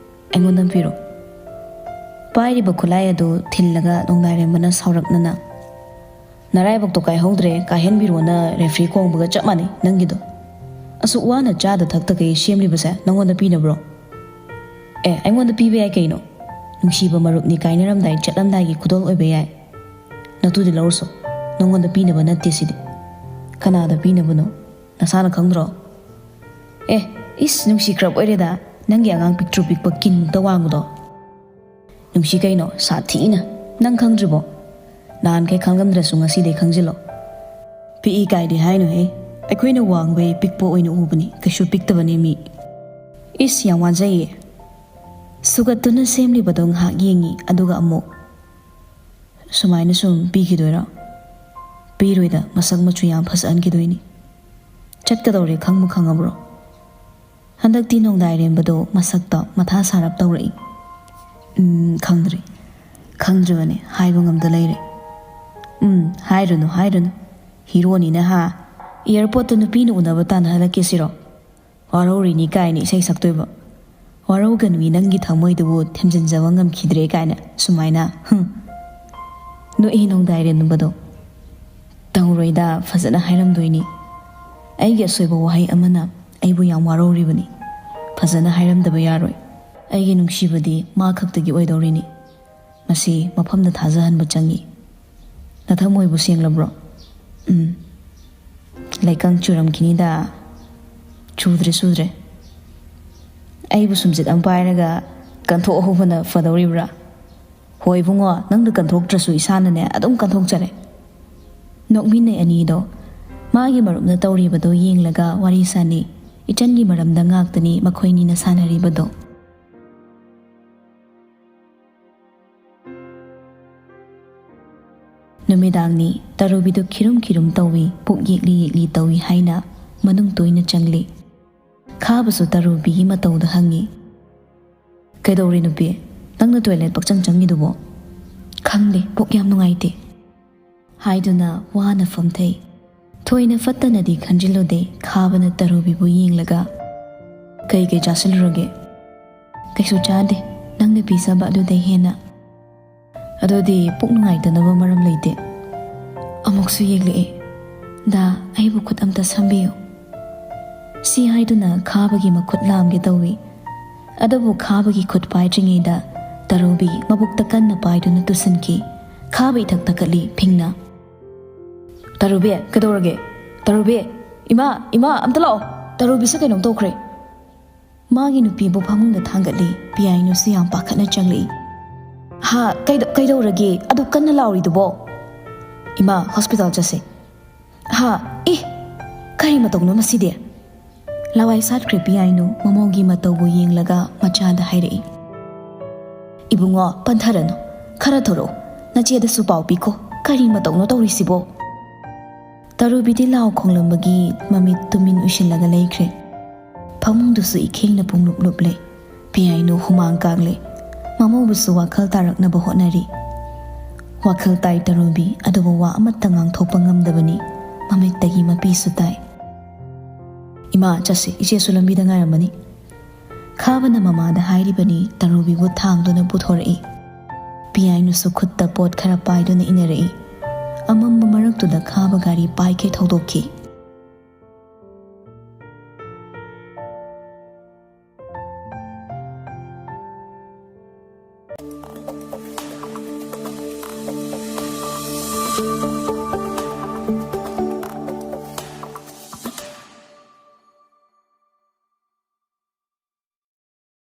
ꯑꯩꯉꯣꯟꯗ ꯄꯤꯔꯣ꯫" ꯄꯥꯏꯔꯤꯕ ꯈꯨꯠꯂꯥꯏ ꯑꯗꯨ ꯊꯤꯜꯂꯒ ꯅꯣꯡꯗꯥꯏꯔꯦꯝꯕꯅ ꯁꯥꯎꯔꯛꯅꯅ, "ꯅꯔꯥꯏꯕꯛꯇꯣ ꯀꯥꯏꯍꯧꯗ꯭ꯔꯦ, ꯀꯥꯏꯍꯟꯕꯤꯔꯣꯅ ꯔꯦꯐ꯭ꯔꯤ ꯈꯣꯡꯕꯒ ꯆꯞ ꯃꯥꯟꯅꯩ ꯅꯪꯒꯤꯗꯣ꯫ ꯑꯁꯨꯛ ꯋꯥꯅ ꯆꯥꯗ ꯊꯛꯇꯈꯩ ꯁꯦꯝꯂꯤꯕꯁꯦ ꯅꯪꯉꯣꯟꯗ ꯄꯤꯅꯕ꯭ꯔꯣ?" "ꯑꯦ, ꯑꯩꯉꯣꯟꯗ ꯄꯤꯕ ꯌꯥꯏ ꯀꯩꯅꯣ꯫ ꯅꯨꯡꯁꯤꯕ ꯃꯔꯨꯞꯅꯤ, ꯀꯥꯏꯅꯔꯝꯗꯥꯏ ꯆꯠꯂꯝꯗꯥꯏꯒꯤ ꯈꯨꯗꯣꯜ ꯑꯣꯏꯕ ꯌꯥꯏ꯫ ꯅꯇꯨꯗꯤ ꯂꯧꯔꯨꯁꯣ꯫ ꯅꯪꯉꯣꯟꯗ ꯄꯤꯅꯕ ꯅꯠꯇꯦ ꯁꯤꯗꯤ꯫" "ꯀꯅꯥꯗ ꯄꯤꯅꯕꯅꯣ? ꯅꯁꯥꯅ ꯈꯪꯗ꯭ꯔꯣ?" "ꯑꯦ, ꯏꯁ, ꯅꯨꯡꯁꯤꯈ꯭ꯔꯕ ꯑꯣꯏꯔꯦꯗ, ꯅꯪꯒꯤ ꯑꯉꯥꯡ ꯄꯤꯛꯇ꯭ꯔꯨ ꯄꯤꯛꯄ ꯀꯤꯟꯃꯨꯛꯇ ꯋꯥꯡꯕꯗꯣ꯫ ꯅꯨꯡꯁꯤ ꯀꯩꯅꯣ, ꯁꯥꯊꯤꯅ꯫ ꯅꯪ ꯈꯪꯗ꯭ꯔꯤꯕꯣ? ꯅꯍꯥꯟꯈꯩ ꯈꯪꯂꯝꯗ꯭ꯔꯁꯨ ꯉꯁꯤꯗꯩ ꯈꯪꯖꯤꯜꯂꯣ꯫" "ꯄꯤꯛꯏ ꯀꯥꯏꯗꯤ ꯍꯥꯏꯅꯨꯍꯦ꯫ ꯑꯩꯈꯣꯏꯅ ꯋꯥꯡꯕꯩ ꯄꯤꯛꯄ ꯑꯣꯏꯅ ꯎꯕꯅꯤ, ꯀꯩꯁꯨ ꯄꯤꯛꯇꯕꯅꯦ ꯃꯤ꯫" "ꯏꯁ, ꯌꯥꯝ ꯋꯥꯖꯩꯌꯦ꯫" ꯁꯨꯒꯠꯇꯨꯅ ꯁꯦꯝꯂꯤꯕꯗꯣ ꯉꯥꯏꯍꯥꯛ ꯌꯦꯡꯉꯤ, ꯑꯗꯨꯒ ꯑꯃꯨꯛ, "ꯁꯨꯃꯥꯏꯅ ꯁꯨꯝ ꯄꯤꯈꯤꯗꯣꯏꯔꯣ?" "ꯄꯤꯔꯣꯏꯗ, ꯃꯁꯛ ꯃꯆꯨ ꯌꯥꯝ ꯐꯖꯍꯟꯈꯤꯗꯣꯏꯅꯤ꯫ ꯆꯠꯀꯗꯧꯔꯦ, ꯈꯪꯕꯨ ꯈꯪꯉꯕ꯭ꯔꯣ?" ꯍꯟꯗꯛꯇꯤ ꯅꯣꯡꯗꯥꯏꯔꯦꯝꯕꯗꯣ ꯃꯁꯛꯇ ꯃꯊꯥ ꯁꯥꯔꯞ ꯇꯧꯔꯛꯏ꯫ "ꯎꯝ, ꯈꯪꯗ꯭ꯔꯤ꯫ ꯈꯪꯗ꯭ꯔꯤꯕꯅꯦ, ꯍꯥꯏꯕ ꯉꯝꯗ ꯂꯩꯔꯦ꯫" ꯎꯝ, ꯍꯥꯏꯔꯨꯅꯨ, ꯍꯥꯏꯔꯨꯅꯨ꯫ ꯍꯤꯔꯣꯅꯤꯅ ꯍꯥ? ꯑꯦꯌꯥꯔꯄꯣꯔꯠꯇ ꯅꯨꯄꯤꯅ ꯎꯅꯕ ꯇꯥꯟꯅꯍꯜꯂꯛꯀꯦ ꯁꯤꯔꯣ? ꯋꯥꯔꯧꯔꯤꯅꯤ ꯀꯥꯏꯅ ꯏꯁꯩ ꯁꯛꯇꯣꯏꯕ꯫ ꯋꯥꯔꯧꯒꯅꯨꯃꯤ, ꯅꯪꯒꯤ ꯊꯃꯣꯏꯗꯨꯕꯨ ꯊꯦꯝꯖꯤꯟꯖꯕ ꯉꯝꯈꯤꯗ꯭ꯔꯦ ꯀꯥꯏꯅ ꯁꯨꯃꯥꯏꯅ꯫ ꯍꯨꯝ꯫ ꯅꯣꯛꯏ ꯅꯣꯡꯗꯥꯏꯔꯦꯝꯕꯗꯣ꯫ ꯇꯧꯔꯣꯏꯗ, ꯐꯖꯅ ꯍꯥꯏꯔꯝꯗꯣꯏꯅꯤ꯫ ꯑꯩꯒꯤ ꯑꯁꯣꯏꯕ ꯋꯥꯍꯩ ꯑꯃꯅ ꯑꯩꯕꯨ ꯌꯥꯝ ꯋꯥꯔꯧꯔꯤꯕꯅꯤ꯫ ꯐꯖꯅ ꯍꯥꯏꯔꯝꯗꯕ ꯌꯥꯔꯣꯏ꯫ ꯑꯩꯒꯤ ꯅꯨꯡꯁꯤꯕꯗꯤ ꯃꯥ ꯈꯛꯇꯒꯤ ꯑꯣꯏꯗꯧꯔꯤꯅꯤ꯫ ꯃꯁꯤ ꯃꯐꯝꯗ ꯊꯥꯖꯍꯟꯕ ꯆꯪꯏ꯫ ꯅꯊꯃꯣꯏꯕꯨ ꯁꯦꯡꯂꯕ꯭ꯔꯣ? ꯎꯝ꯫ ꯂꯩꯀꯪ ꯆꯨꯔꯝꯈꯤꯅꯤꯗ꯫ ꯆꯨꯗ꯭ꯔꯦ, ꯆꯨꯗ꯭ꯔꯦ꯫ ꯑꯩꯕꯨ ꯁꯨꯝꯆꯤꯠ ꯑꯃ ꯄꯥꯏꯔꯒ ꯀꯟꯊꯣꯛꯍꯧꯕꯅ ꯐꯗꯧꯔꯤꯕ꯭ꯔꯥ? ꯍꯣꯏ ꯏꯕꯨꯡꯉꯣ, ꯅꯪꯅ ꯀꯟꯊꯣꯛꯇ꯭ꯔꯁꯨ ꯏꯁꯥꯅꯅꯦ ꯑꯗꯨꯝ ꯀꯟꯊꯣꯛꯆꯔꯦ꯫ ꯅꯣꯛꯃꯤꯟꯅꯩ ꯑꯅꯤꯗꯣ꯫ ꯃꯥꯒꯤ ꯃꯔꯨꯞꯅ ꯇꯧꯔꯤꯕꯗꯣ ꯌꯦꯡꯂꯒ ꯋꯥꯔꯤ ꯁꯥꯅꯩ꯫ ꯏꯆꯟꯒꯤ ꯃꯔꯝꯗ ꯉꯥꯛꯇꯅꯤ ꯃꯈꯣꯏꯅꯤꯅ ꯁꯥꯟꯅꯔꯤꯕꯗꯣ꯫ ꯅꯨꯃꯤꯗꯥꯡꯅꯤ, ꯇꯔꯨꯕꯤꯗꯨ ꯈꯤꯔꯨꯝ ꯈꯤꯔꯨꯝ ꯇꯧꯏ, ꯄꯨꯛ ꯌꯦꯛꯂꯤ ꯌꯦꯛꯂꯤ ꯇꯧꯏ ꯍꯥꯏꯅ ꯃꯅꯨꯡ ꯇꯣꯏꯅ ꯆꯪꯂꯤ꯫ ꯈꯥꯕꯁꯨ ꯇꯔꯨꯕꯤꯒꯤ ꯃꯇꯧꯗ ꯍꯪꯉꯤ꯫ "ꯀꯩꯗꯧꯔꯦ ꯅꯨꯄꯤ? ꯅꯪꯅ ꯇꯣꯏꯂꯦꯠ ꯄꯛꯆꯪ ꯆꯪꯉꯤꯗꯨꯕꯣ?" "ꯈꯪꯗꯦ, ꯄꯨꯛ ꯌꯥꯝ ꯅꯨꯡꯉꯥꯏꯇꯦ," ꯍꯥꯏꯗꯨꯅ ꯋꯥꯅ ꯐꯝꯊꯩ꯫ ꯊꯣꯏꯅ ꯐꯠꯇꯅꯗꯤ ꯈꯟꯖꯤꯜꯂꯨꯗꯦ, ꯈꯥꯕꯅ ꯇꯔꯨꯕꯤꯕꯨ ꯌꯦꯡꯂꯒ, "ꯀꯩ ꯀꯩ ꯆꯥꯁꯤꯜꯂꯨꯔꯒꯦ?" "ꯀꯩꯁꯨ ꯆꯥꯗꯦ, ꯅꯪꯅ ꯄꯤꯖꯕ ꯑꯗꯨꯗꯩ ꯍꯦꯟꯅ꯫ ꯑꯗꯨꯗꯤ ꯄꯨꯛ ꯅꯨꯡꯉꯥꯏꯇꯅꯕ ꯃꯔꯝ ꯂꯩꯇꯦ꯫" ꯑꯃꯨꯛꯁꯨ ꯌꯦꯛꯂꯛꯏ꯫ "ꯗꯥ, ꯑꯩꯕꯨ ꯈꯨꯠ ꯑꯝꯇ ꯁꯝꯕꯤꯌꯨ꯫" ꯁꯤ ꯍꯥꯏꯗꯨꯅ ꯈꯥꯕꯒꯤ ꯃꯈꯨꯠ ꯂꯥꯝꯒꯦ ꯇꯧꯏ꯫ ꯑꯗꯨꯕꯨ ꯈꯥꯕꯒꯤ ꯈꯨꯠ ꯄꯥꯏꯗ꯭ꯔꯤꯉꯩꯗ ꯇꯔꯨꯕꯤ ꯃꯕꯨꯛꯇ ꯀꯟꯅ ꯄꯥꯏꯗꯨꯅ ꯇꯨꯁꯤꯟꯈꯤ꯫ ꯈꯥꯕ ꯏꯊꯛ ꯊꯛꯀꯠꯂꯤ ꯐꯤꯡꯅ꯫ "ꯇꯔꯨꯕꯤ, ꯀꯩꯗꯧꯔꯒꯦ? ꯇꯔꯨꯕꯤ! ꯏꯃꯥ, ꯏꯃꯥ, ꯑꯝꯇ ꯂꯥꯛꯑꯣ! ꯇꯔꯨꯕꯤꯁꯦ ꯀꯩꯅꯣꯝ ꯇꯧꯈ꯭ꯔꯦ!" ꯃꯥꯒꯤ ꯅꯨꯄꯤꯕꯨ ꯐꯃꯨꯡꯗ ꯊꯥꯡꯒꯠꯂꯤ꯫ ꯄꯤꯌꯥꯏꯅꯨꯁꯨ ꯌꯥꯝ ꯄꯥꯈꯠꯅ ꯆꯪꯂꯛꯏ꯫ "ꯍꯥ, ꯀꯩꯗ-, ꯀꯩꯗꯧꯔꯒꯦ? ꯑꯗꯨꯛ ꯀꯟꯅ ꯂꯥꯎꯔꯤꯗꯨꯕꯣ?" "ꯏꯃꯥ, ꯍꯣꯁꯄꯤꯇꯥꯜ ꯆꯠꯁꯦ꯫" "ꯍꯥ? ꯏ! ꯀꯔꯤ ꯃꯇꯧꯅꯣ ꯃꯁꯤꯗꯤ?" ꯂꯋꯥꯏ ꯁꯥꯠꯈ꯭ꯔꯦ ꯄꯤꯌꯥꯏꯅꯨ ꯃꯃꯧꯒꯤ ꯃꯇꯧꯕꯨ ꯌꯦꯡꯂꯒ ꯃꯆꯥꯗ ꯍꯥꯏꯔꯛꯏ꯫ "ꯏꯕꯨꯡꯉꯣ, ꯄꯟꯊꯔꯅꯨ꯫ ꯈꯔ ꯊꯣꯔꯛꯑꯣ꯫ ꯅꯆꯦꯗꯁꯨ ꯄꯥꯎ ꯄꯤꯈꯣ꯫ ꯀꯔꯤ ꯃꯇꯧꯅꯣ ꯇꯧꯔꯤꯁꯤꯕꯣ?" ꯇꯔꯨꯕꯤꯗꯤ ꯂꯥꯎ ꯈꯣꯡꯂꯝꯕꯒꯤ ꯃꯃꯤꯠ ꯇꯨꯃꯤꯟ ꯎꯏꯁꯤꯜꯂꯒ ꯂꯩꯈ꯭ꯔꯦ꯫ ꯐꯃꯨꯡꯗꯨꯁꯨ ꯏꯈꯦꯡꯅ ꯄꯨꯡꯂꯨꯞ ꯂꯨꯞꯂꯦ꯫ ꯄꯤꯌꯥꯏꯅꯨ ꯍꯨꯃꯥꯡ ꯀꯥꯡꯂꯦ꯫ ꯃꯃꯧꯕꯨꯁꯨ ꯋꯥꯈꯜ ꯇꯥꯔꯛꯅꯕ ꯍꯣꯠꯅꯔꯤ꯫ ꯋꯥꯈꯜ ꯇꯥꯏ ꯇꯔꯨꯕꯤ, ꯑꯗꯨꯕꯨ ꯋꯥ ꯑꯃꯠꯇ ꯉꯥꯡꯊꯣꯛꯄ ꯉꯝꯗꯕꯅꯤ꯫ ꯃꯃꯤꯠꯇꯒꯤ ꯃꯄꯤꯁꯨ ꯇꯥꯏ꯫ "ꯏꯃꯥ, ꯆꯠꯁꯤ, ꯏꯆꯦꯁꯨ ꯂꯝꯕꯤꯗ ꯉꯥꯏꯔꯝꯃꯅꯤ꯫" ꯈꯥꯕꯅ ꯃꯃꯥꯗ ꯍꯥꯏꯔꯤꯕꯅꯤ, ꯇꯔꯨꯕꯤꯕꯨ ꯊꯥꯡꯗꯨꯅ ꯄꯨꯊꯣꯔꯛꯏ꯫ ꯄꯤꯌꯥꯏꯅꯨꯁꯨ ꯈꯨꯠꯇ ꯄꯣꯠ ꯈꯔ ꯄꯥꯏꯗꯨꯅ ꯏꯟꯅꯔꯛꯏ꯫ ꯑꯃꯝꯕ ꯃꯔꯛꯇꯨꯗ ꯈꯥꯕ ꯒꯥꯔꯤ ꯄꯥꯏꯈꯩ ꯊꯧꯗꯣꯛꯈꯤ꯫